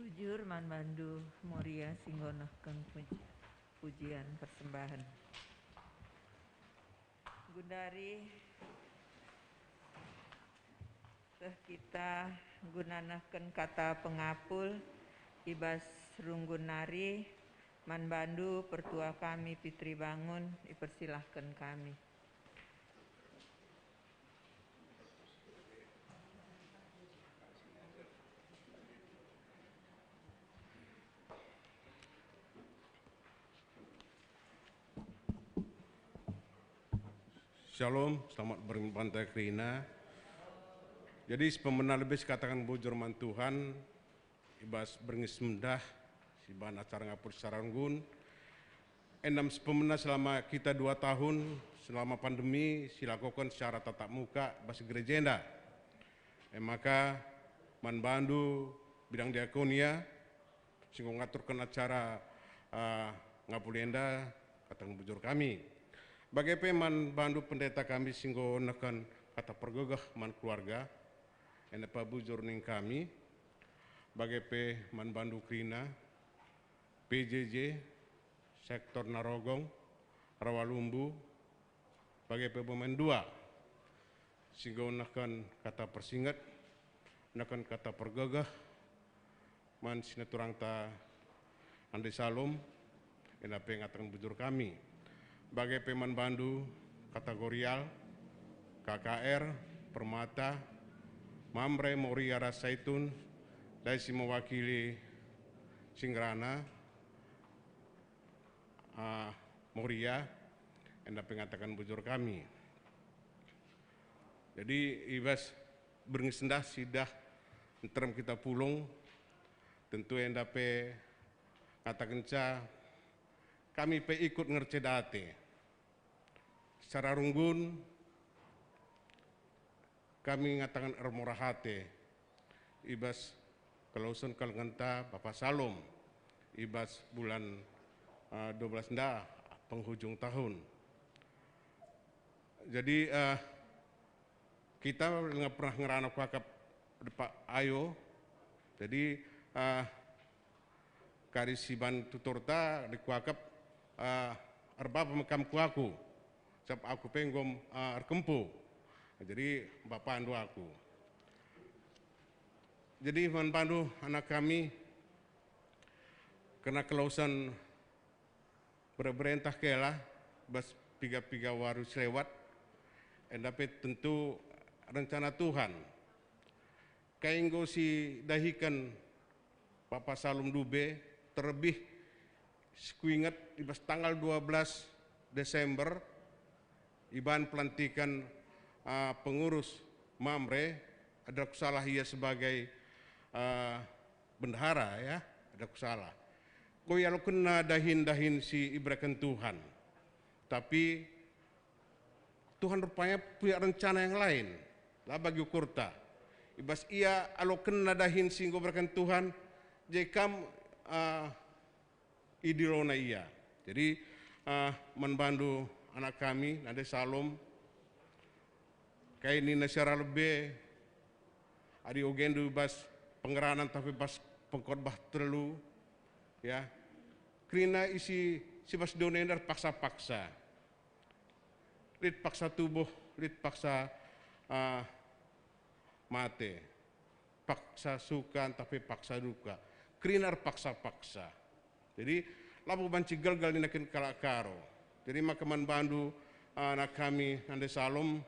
Bujur man bandu Moria si enggo nehken puj-, pujian persembahen. Gundari seh kita guna nehken kata pengapul i bas runggun nari, man bandu pertua kami Pitri Bangun, ipersilahken kami. Shalom, selamat berbantai kerina. Jadi, si pemena lebe sikataken bujur man Tuhan, i bas berngi sendah, si bahan acara ngapul secara runggun. Enda me si pemena selama kita dua tahun, selama pandemi, silakoken secara tatap muka bas gereja enda. E maka, man bandu bidang diakonia, si enggo ngaturken acara, ah, ngapul enda, kataken bujur kami. Bage pe man bandu pendeta kami si enggo nehken kata pergegeh man keluarga, enda pe bujur ning kami. Bage pe man bandu kerina, P J J, sektor Narogong, Rawalumbu, bage pe bomen dua, si enggo nehken kata persinget, nehken kata pergegeh, man sinaturanta Ande Salom, enda pe ngataken bujur kami. Bage pe man bandu Kategorial, K K R, Permata, Mamre, Moria ras Saitun, ndai si mewakili si ngerana, ah, Moria, enda pe ngataken bujur kami. Jadi, i bas berngi sendah sidah nterem kita pulung, tentu enda pe ngatakenca kami pe ikut ngerceda ate. Secara runggun, kami ngataken ermurah ate i bas kelawesen kelengenta Bapa Salom i bas bulan, eh, dua belas enda, penghujung tahun. Jadi, eh, kita langa pernah ngerana kuakap depak ayo. Jadi, eh, kari si ban tuturta dikuakap, eh, erbapa me kam ku aku, sabap aku pe enggo, eh, erkempu. Jadi bapandu aku. Jadi man bandu anak kami, kerna kelawesen bere-bere ntah kela bas piga-piga wari si lewat, enda pe tentu rencana Tuhan. Kai enggo sidahiken Bapa Salom Dube, terlebih si kuinget i bas tanggal dua belas Desember, iban pelantiken, ah, pengurus Mamre, adi la kusalah ia sebagai, ah, bendahara, ya, adi la kusalah. Enggo ialokenna dahin-dahin si ibereken Tuhan. Tapi Tuhan rupanya punya rencana yang lain, la bagi ukurta. I bas ia alokenna dahin si enggo ibereken Tuhan, je kam, ah, idilona ia. Jadi, ah, man bandu anak kami, Nande Salom, kai nina siara lebe, adi ogendu bas pengeranan tapi bas pengkhotbah telu, ya. Kerina isi si bas doni enda erpaksa-paksa. Lit paksa tubuh, lit paksa, ah, mate. Paksa suka, ntah pe paksa duka. Kerina erpaksa-paksa. Jadi, labo banci gelgel nina kin kalak Karo. Jadi, maka man bandu, ah, anak kami, Nande Salom,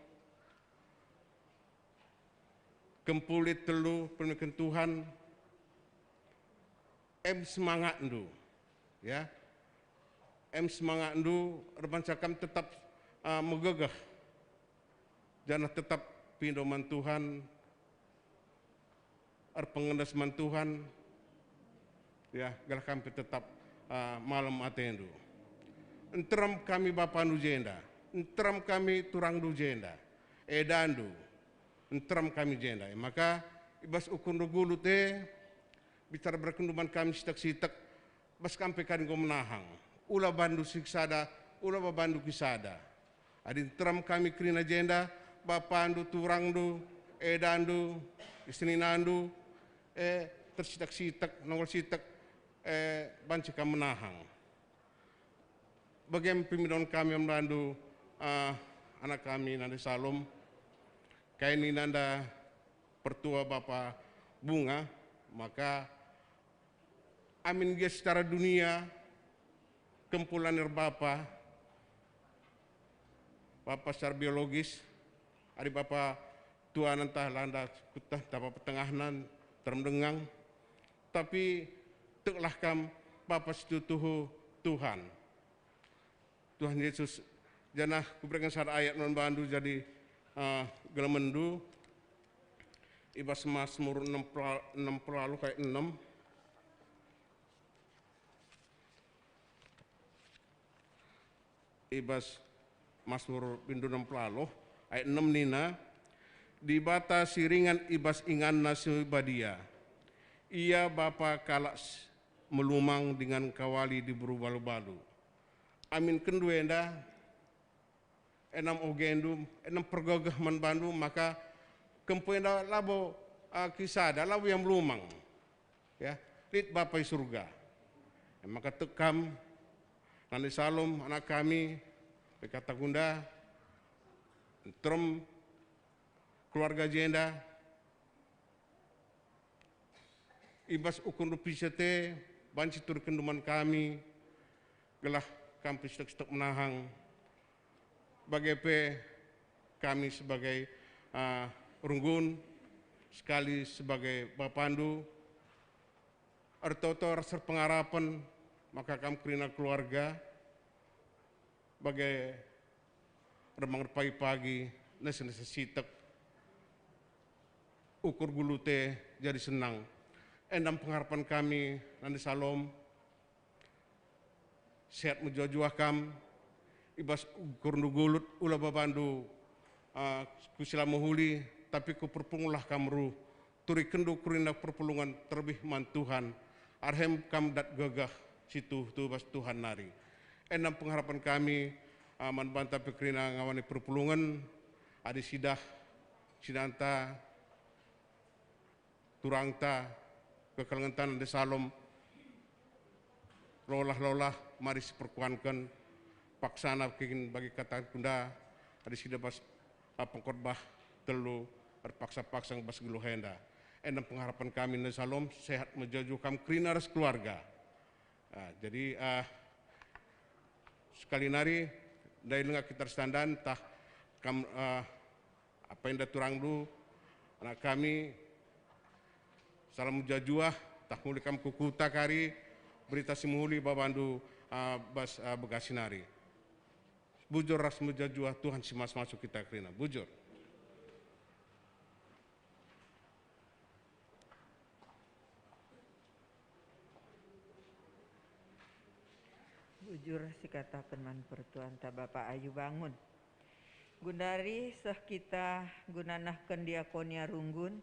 kempu lit telu, permeken Tuhan, em semangatndu, ya. Em semangatndu, erbanca kam tetap, ah, megegeh, janah tetap pindo man Tuhan, erpengendes man Tuhan, ya, gelah kam pe tetap, ah, malem atendu. Nterem kami bapandu jenda, nterem kami turangndu jenda, edandu, nterem kami jenda. E maka, i bas ukurndu gulut e, bicara berkenndu man kami sitek-sitek, bas kam pe kari enggo menahang. Ula bandu siksada, ula babandu kisada. Adi nterem kami kerina jenda, bapandu, turangndu, edandu, seninandu, e, tersitak-sitak, nongol sitak, eh, banci kam menahang. Bage me pe midon kami man bandu, ah, anak kami Nande Salom, kai ninanda pertua bapa Bunga, maka amin gia secara dunia kempulan erbapa, bapa secara biologis, adi bapa tuana ntah landa kutah ntah bapa tengahna, terem dengang, tapi teklah kam bapa situhu Tuhan. Tuhan Yesus, janah kubereken sada ayat man bandu jadi, eh, gelemenndu. I bas Mazmur enem pela-, enem pelalu ayat enem. I bas Mazmur bindu enem pelalu ayat enem nina, "Dibata si ringan i bas inganna si badia. Ia bapa kalak s-, melumang dingen kawali diberu balu-balu." Amin kenndu enda, enam ogendu, enam pergegeh man bandu, maka kempu enda labo, ah, kisada, labo ia melumang. Ya, lit Bapa i surga. E maka tek kam, Nande Salom, anak kami, P K Tagunda, nterem keluarga jenda, i bas ukurndu P C T, banci turikenndu man kami, gelah kam pe sitek-sitek menahang, bage pe kami sebagai, ah, runggun, sekali sebagai bapandu, ertoto ras erpengarapen maka kam kerina keluarga, bage remang erpagi-pagi, nesa-nesa sitek, ukur gulute jadi senang. Endam pengarapen kami, Nande Salom, sehat mejuah-juah kam, i bas ukurndu gulut, ula babandu, ah, ku si la mehuli, tapi ku perpulunglah kam ruh, turikenndu kerina perpulungen terlebih man Tuhan, arah e kam dat gegeh si tuhu-tuhu bas Tuhan nari. Endam pengarapen kami, ah, man banta pe kerina ngawani perpulungen, adi sidah, sinanta, turangta, kekelengen Nande Salom, lolah-lolah mari siperkuanken, paksana kin bagi kata kunda, adi sidah bas, ah, pengkhotbah telu erpaksa-paksa bas geluh enda. Endam pengarapen kami Nande Salom, sehat mejuah-juah kam kerina ras keluarga. Ah, jadi, ah, sekali nari, ndai langa kita ras tandan, tah kam, ah, apa enda turangndu, anak kami, salam mejuah-juah, tah muli kam ku kuta kari, berita si mehuli babandu, ah, bas, ah, Bekasi nari. Bujur ras mejuah-juah, Tuhan si masu-masu kita kerina. Bujur. Bujur sikataken man pertuanta Bapa Ayu Bangun. Gundari seh kita guna nehken diakonia runggun,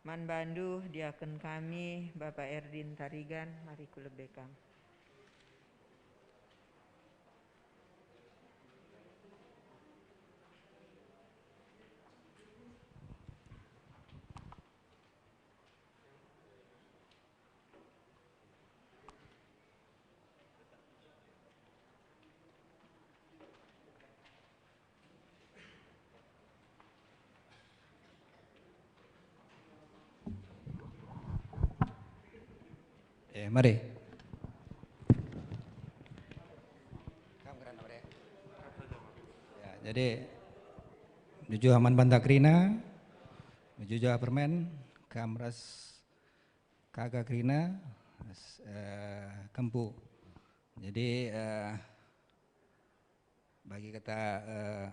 man bandu diaken kami, Bapa Erdin Tarigan, mari ku lebe kam. Eh, mari. Ya, jadi, mejuah-juah man banta kerina, mejuah-juah permen, kam ras kaga kerina, s-, eh, kempu. Jadi, eh, bagi kata, eh,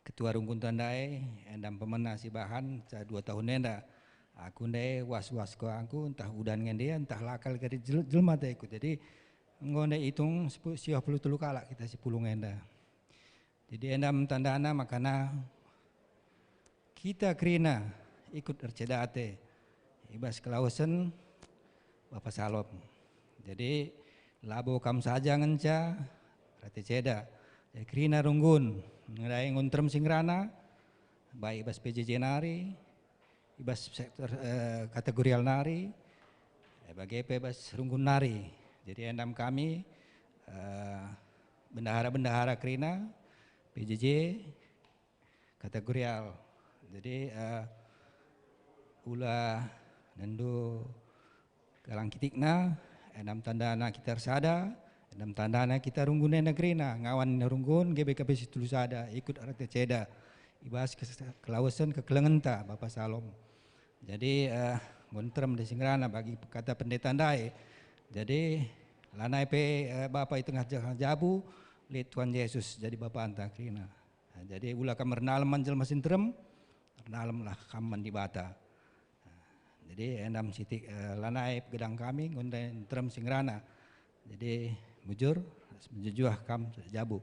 ketua runggunta ndai, endam pemena sibahan, ca dua tahun enda. Aku ndai was-was ko aku, ntah udan nge ndia, ntah lakal kari jel-, jelma ta ikut. Jadi, enggo ndai itung sepu-, siah puluh telu kalak kita si pulung enda. Jadi endam tandana makana kita kerina ikut erceda ate i bas kelawesen Bapa Salom. Jadi labo kam saja ngenca rate ceda. Jadi kerina runggun, ndai enggo nterem si ngerana, baik i bas P J J nari, i bas sektor, eh, kategorial nari, eh, bage pe bas runggun nari. Jadi endam kami, eh, bendahara-bendahara kerina, P J J, kategorial. Jadi, eh, ula nendo galang kitikna, endam tandana kita ersada, endam tandana kita runggun nari kerina, ngawan runggun G B K P Situlusada, ikut arah ceda, i bas kes-, kelawesen kekelengenta, Bapa Salom. Jadi, eh, enggo nterem ndai si ngerana bagi kata pendeta ndai. Jadi, lanai pe, eh, Bapa i tengah ja-, jabu, lit Tuhan Yesus jadi Bapanta kerina. Nah, jadi ula kam ernalem man jelma si nterem, ernalemlah kam man Dibata. Nah, jadi endam sitik, eh, lanai pegedang kami, enggo ndai nterem si ngerana. Jadi, bujur, mejuah-juah kam jabu.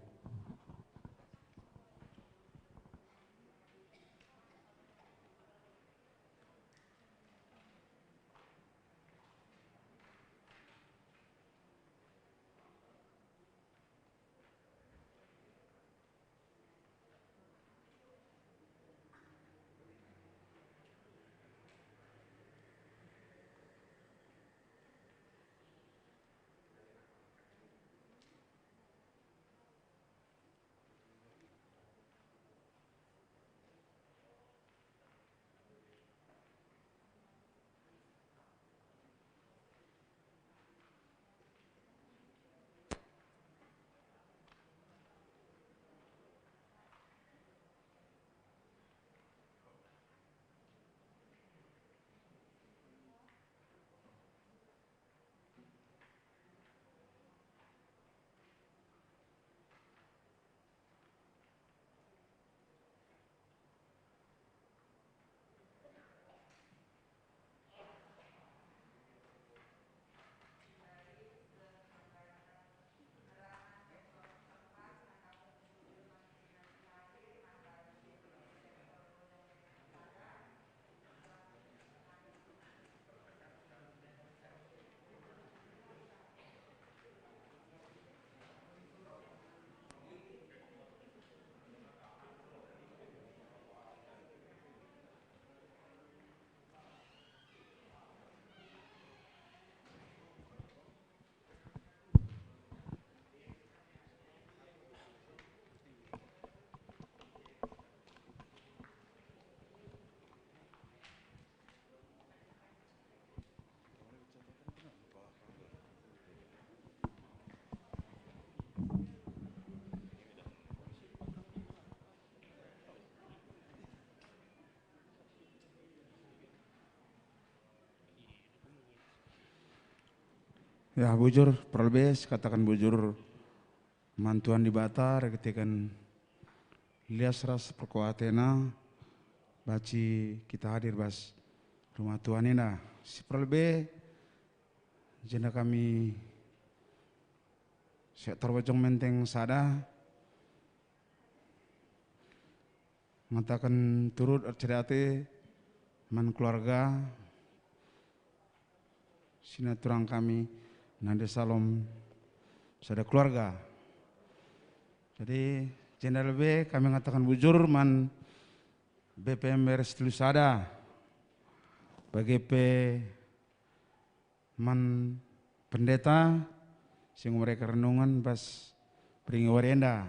Ya, bujur, perlebe, sikataken bujur man Tuhan Dibata, erkiteken lias ras perkuah ateNa, banci kita hadir bas rumah Tuhan enda. Si perlebe, jenda kami sektor Bojong Menteng sada, ngataken turut erceda ate man keluarga si naturang kami, Nande Salom sada keluarga. Jadi, jenda lebe kami ngataken bujur man B P M R Situlusada, bage pe man pendeta si enggo mereken renungen bas peringi wari enda,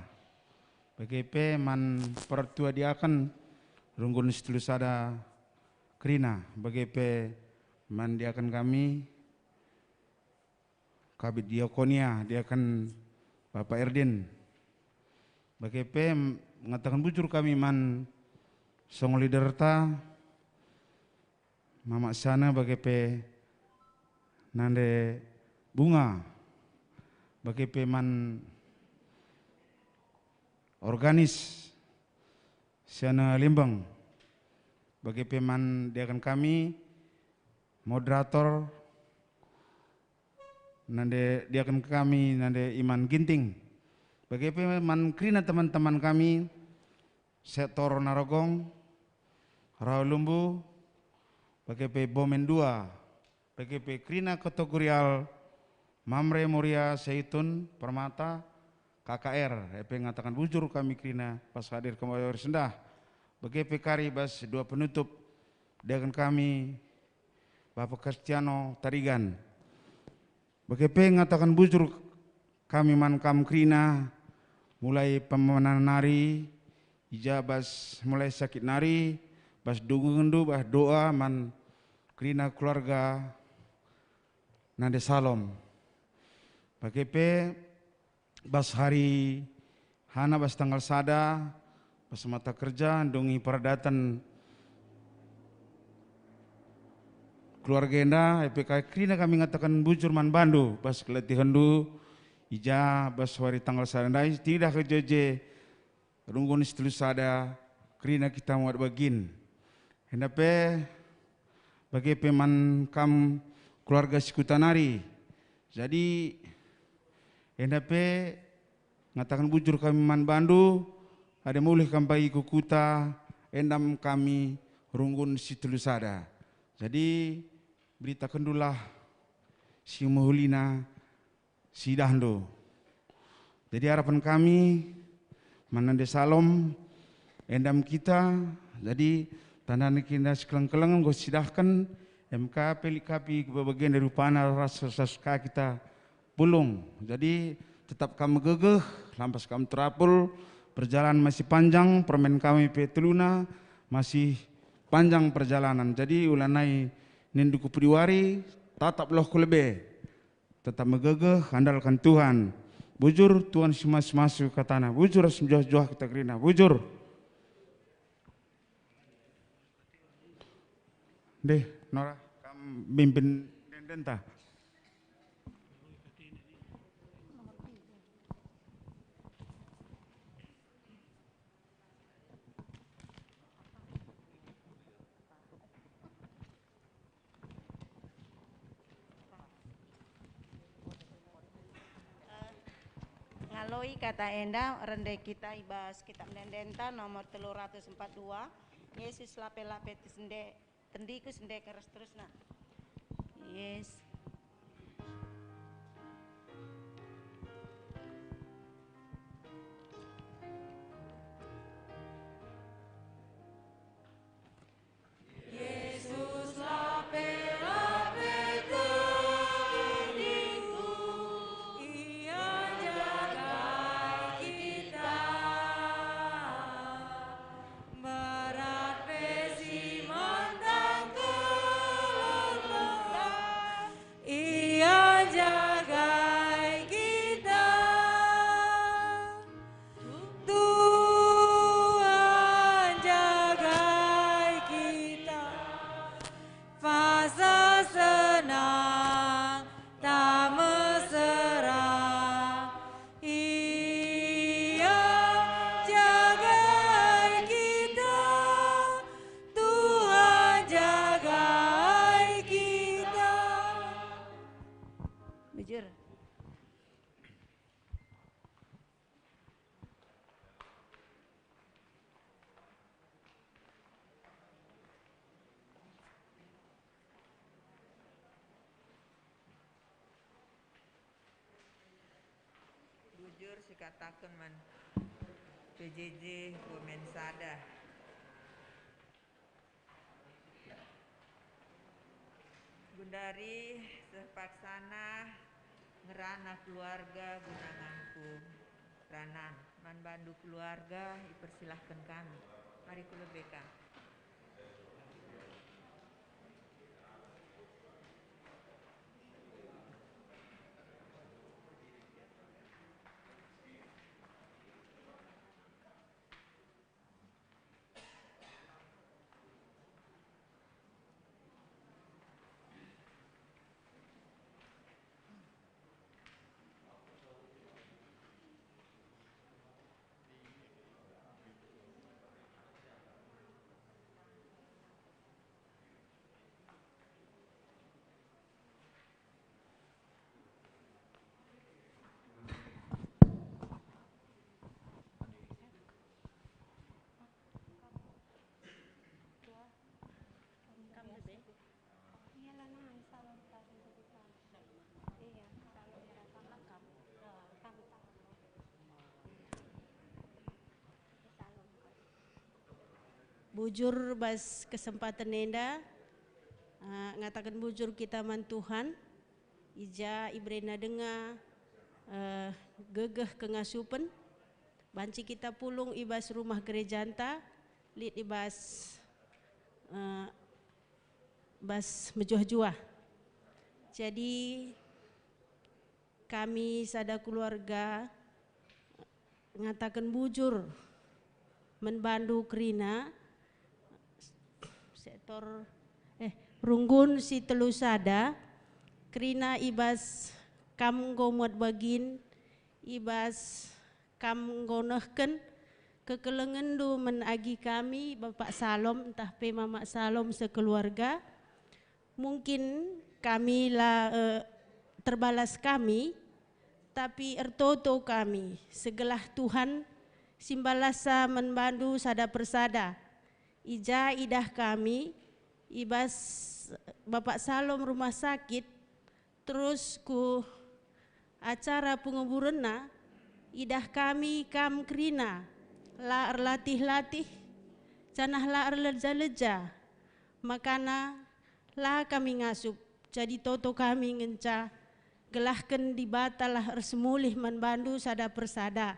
bage pe man pertua diaken runggun Situlusada kerina, bage pe man diaken kami, Kabid Diakonia, diaken Bapak Erdin, bage pe ngataken bujur kami man song leaderta, Mama Sana, bage pe Nande Bunga, bage pe man organis Sana Limbang, bage pe man diaken kami, moderator, Nande diaken kami, Nande Iman Ginting, bage pe man kerina teman-teman kami, sektor Narogong, Rawa Lumbu, bage pe Bomen dua, bage pe kerina kategorial Mamre, Moria, Seitun, Permata, K K R, e pe ngataken bujur kami kerina pas hadir kemarin sendah, bage pe kari bas dua penutup daken kami Bapa Kristiano Tarigan. Bage pe ngataken bujur kami man kam kerina, mulai pemena nari, i ja bas mulai sakit nari, bas dungenndu, bas doa man kerina keluarga Nande Salom. Bage pe bas hari hana bas tanggal sada, bas mata kerja, ndungi peradaten keluarga enda, e pe kai kerina kami ngataken bujur man bandu, bas kelatihenndu, i ja bas wari tanggal sada ndai, tidak kejeje, runggun si telu sada, kerina kita muat bagin. Enda pe, bage pe man kam keluarga si kuta nari. Jadi, enda pe ngataken bujur kami man bandu, adi mulih kam bagi ku kuta, endam kami runggun si telu sada. Jadi, beritakendulah si mehulina si idahndu. Jadi harapen kami, man Nande Salom, endam kita, jadi tandana kita sikeleng-keleng enggo sidahken, M K pe lit kapi bagenda rupana ras ras ka kita pulung. Jadi tetap kam megegeh, lampas kam terapul, perjalanan masih panjang, permen kami pe teluna masih panjang perjalanan. Jadi ulanai nindu ku pudi wari, tatap loh ku lebe. Tetap megegeh, andalkan Tuhan. Bujur, Tuhan si masu-masu katana. Bujur ras mejuah-juah kita kerina. Bujur. Deh, Nora, kam mimpin enden-enden ta. Ngaloi kata enda rende kita i bas Kitab Ende-endenta nomor telu ratus empat dua, Yesus lape-lape sende-, tendiku sendeken ras terusna. Yes. Yesus lape-lape tendiku, Ia jagai kita. Berat pe si mantang keleng-keleng, Ia jagai kita. Tuhan jagai kita. Fasa senang tak mesera, Ia jagai kita. Tuhan jagai kita. Bujur. Bujur sikataken man P J J Women Sada. Gundari seh paksana ngerana keluarga guna ngangku ranan. Man bandu keluarga ipersilahken kami. Mari ku lebe kam. Bujur bas kesempaten enda, eh, ngataken bujur kita man Tuhan, i ja iberena denga, eh, gegeh kengasupen, banci kita pulung i bas rumah gerejanta, lit i bas, eh, bas mejuah-juah. Jadi, kami sada keluarga ngataken bujur man bandu kerina sektor, eh, runggun si telu sada, kerina i bas kam enggo muat bagin, i bas kam enggo nehken kekelengenndu man agi kami, Bapak Salom, ntah pe Mamak Salom sekeluarga. Mungkin kami la, eh, terbalas kami, tapi ertoto kami, segelah Tuhan si mbalasa man bandu sada persada. I ja idah kami, i bas Bapak Salom rumah sakit, terus ku acara penguburenna, idah kami kam kerina, la erlatih-latih, janah la erleja-leja. Makana la kami ngasup, jadi toto kami ngenca, gelahken Dibata lah ersemulih man bandu sada persada,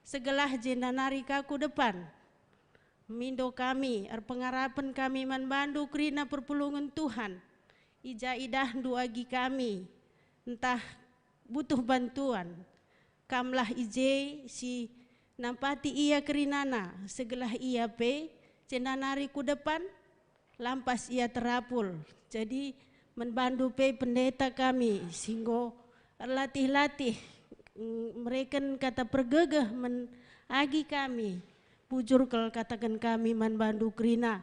segelah jenda nari ka ku depan. Mindo kami, erpengarapen kami man bandu kerina perpulungen Tuhan. I ja idahndu agi kami, ntah butuh bantuan, kamlah i je si nampati ia kerinana, segelah ia pe jenda nari ku depan, lampas ia terapul. Jadi, man bandu pe pendeta kami si enggo erlatih-latih, mm, mereken kata pergegeh man agi kami. Bujur kal kataken kami man bandu kerina.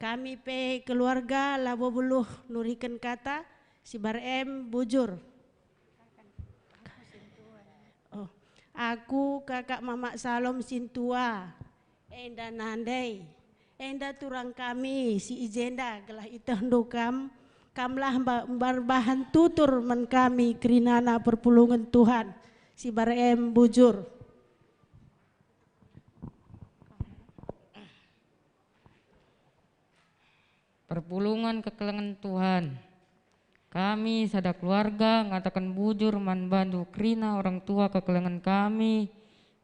Kami pe keluarga labo beluh nuriken kata, sibar em bujur. Oh, aku kakak Mamak Salom sintua. Enda nandai, enda turang kami si i jenda gelah itehndu kam, kamlah mba-, mbarbahan tutur man kami kerinana perpulungen Tuhan, sibar em bujur. Perpulungen kekelengen Tuhan. Kami sada keluarga ngataken bujur man bandu kerina orang tua kekelengen kami,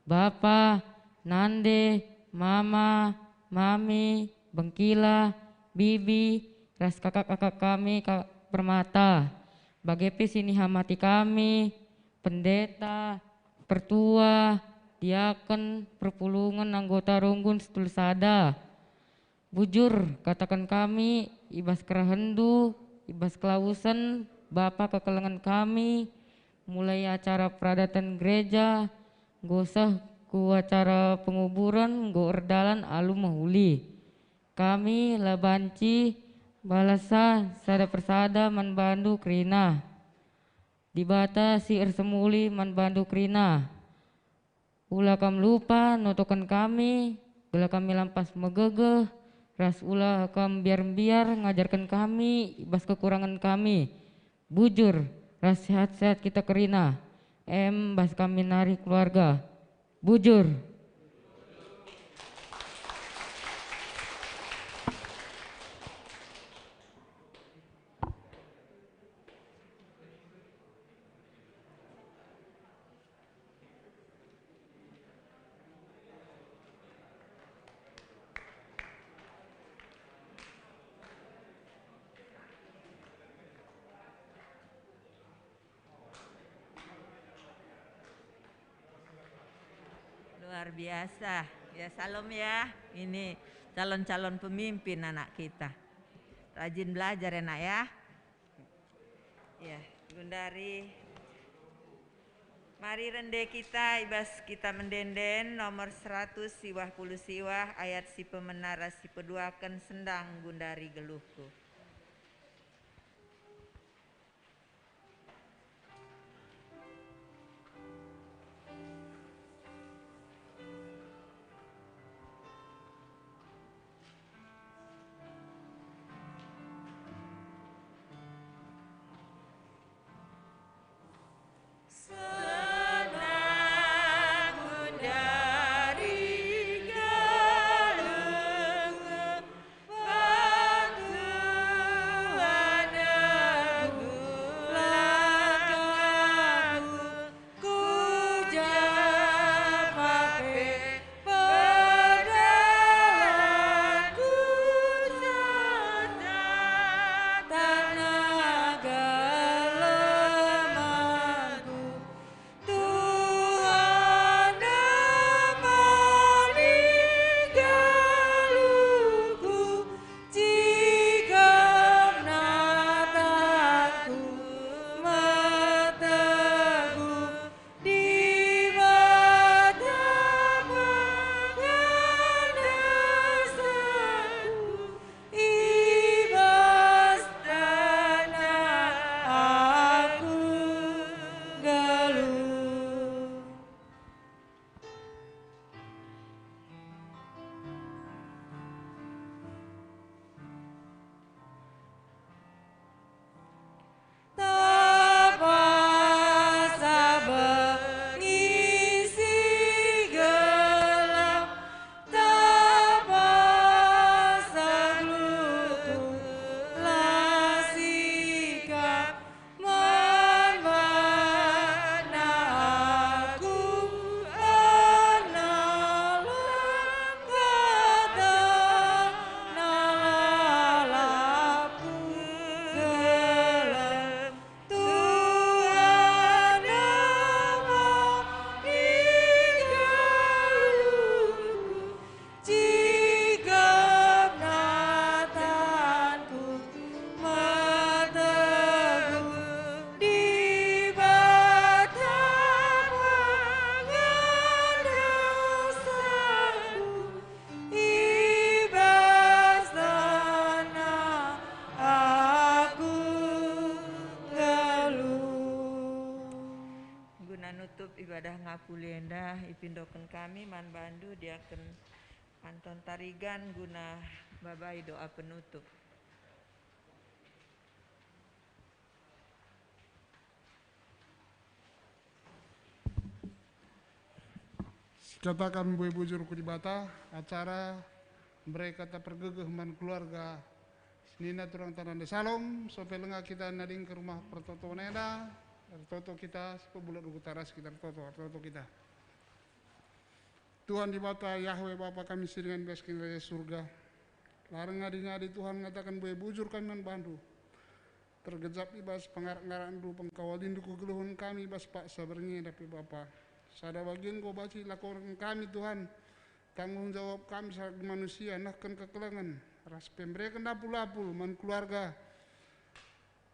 bapa, nande, mama, mami, bengkila, bibi, ras kakak-kakak kami ka permata. Bage pe si nihamati kami, pendeta, pertua, diaken, perpulungen, anggota runggun si telu sada. Bujur, kataken kami, i bas kerehenndu, i bas kelawesen, bapa kekelengen kami, mulai acara peradaten gereja, enggo seh ku acara penguburen, enggo erdalan alu mehuli. Kami la banci balasa sada persada man bandu kerina. Dibata si ersemuli man bandu kerina. Ula kam lupa notoken kami, gelah kami lampas megegeh, ras ula kam mbiar-mbiar ngajarken kami i bas kekurangen kami. Bujur ras sehat-sehat kita kerina, em bas kami nari keluarga. Bujur. Luar biasa. Ya, salam ya. Ini calon-calon pemimpin anak kita. Rajin belajar ya, Nak, ya. Ya, gundari. Mari rende kita i bas kita mendenden nomor seratus siwah puluh siwah ayat si pemena ras si peduaken sendang gundari geluhku. Kami man bandu diaken Anton Tarigan guna babai doa penutup. Sikataken mbue bujur ku Dibata, acara mbere kata pergegeh man keluarga senina turang tanana Salom, sope lenga kita nading ke rumah pertoton enda, ertoto kita, sipebulat uku taras kita ertoto, ertoto kita. Tuhan Dibata, Yahweh Bapa kami si ringan bas Kiniraja Surga, la ngadi-ngadi Tuhan ngataken mbue bujur kami man bandu. Tergejap i bas pengarak-ngarakndu pengkawalindu kegeluhen kami i bas paksa berngi enda pe Bapa. Sada bagin enggo banci lakoken kami Tuhan, tanggung jawab kami sebagai manusia nehken kekelengen, ras pe mbereken apul-apul man keluarga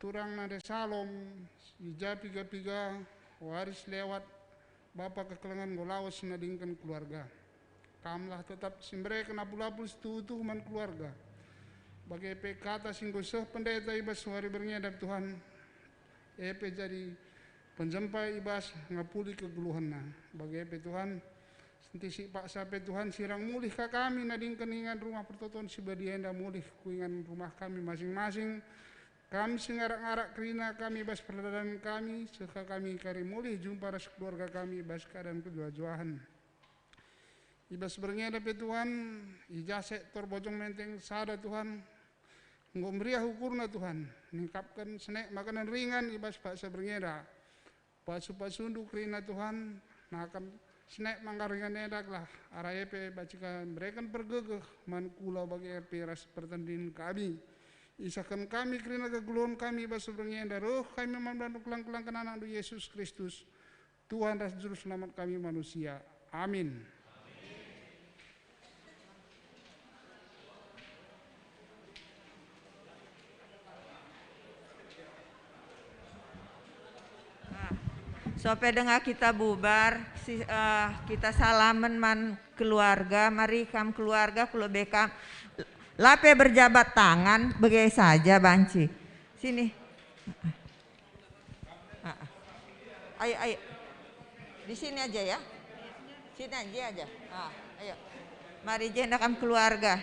turang nande Salom, i ja piga-piga wari si lewat, Bapa kekelengen enggo lawes nadingken keluarga. Kamlah tetap si mbereken apul-apul si tuhu-tuhu man keluarga. Bage pe kata si enggo seh pendeta i bas wari berngi enda Tuhan, e pe jadi penjempa i bas ngapuli kegeluhenna. Bage pe Tuhan, senti si paksa pe Tuhan sirang mulih ka kami nadingken ingan rumah pertoton si badia enda mulih ku ingan rumah kami masing-masing. Kam si ngarak-ngarak kerina kami bas perdalan kami, seh ka kami kari mulih jumpa ras keluarga kami bas keadaan kejuah-juahen. I bas berngi enda pe Tuhan, i ja sektor Bojong Menteng sada Tuhan, enggo meriah ukurna Tuhan, ningkapken senek makanan ringan i bas paksa berngi enda. Pasu-pasundu kerina Tuhan, nakan senek manggar ringan enda gelah arah e pe banci ka mbereken pergegeh man kula bage pe ras pertendin kami. Isahken kami kerina kegeluhen kami bas berngi enda, reh kami man bandu keleng-kelengken anakndu Yesus Kristus, Tuhan ras Juru Selamat kami manusia. Amin. Ah, sope denga kita bubar, si, eh, kita salamen man keluarga, mari kam keluarga, ku lebe kam. La pe berjabat tangan, bage saja banci. Sini. Ah, ah. Ayo, ayo. Di sini aja ya. Sini aja aja. Ah, ayo. Mari jenda kam keluarga.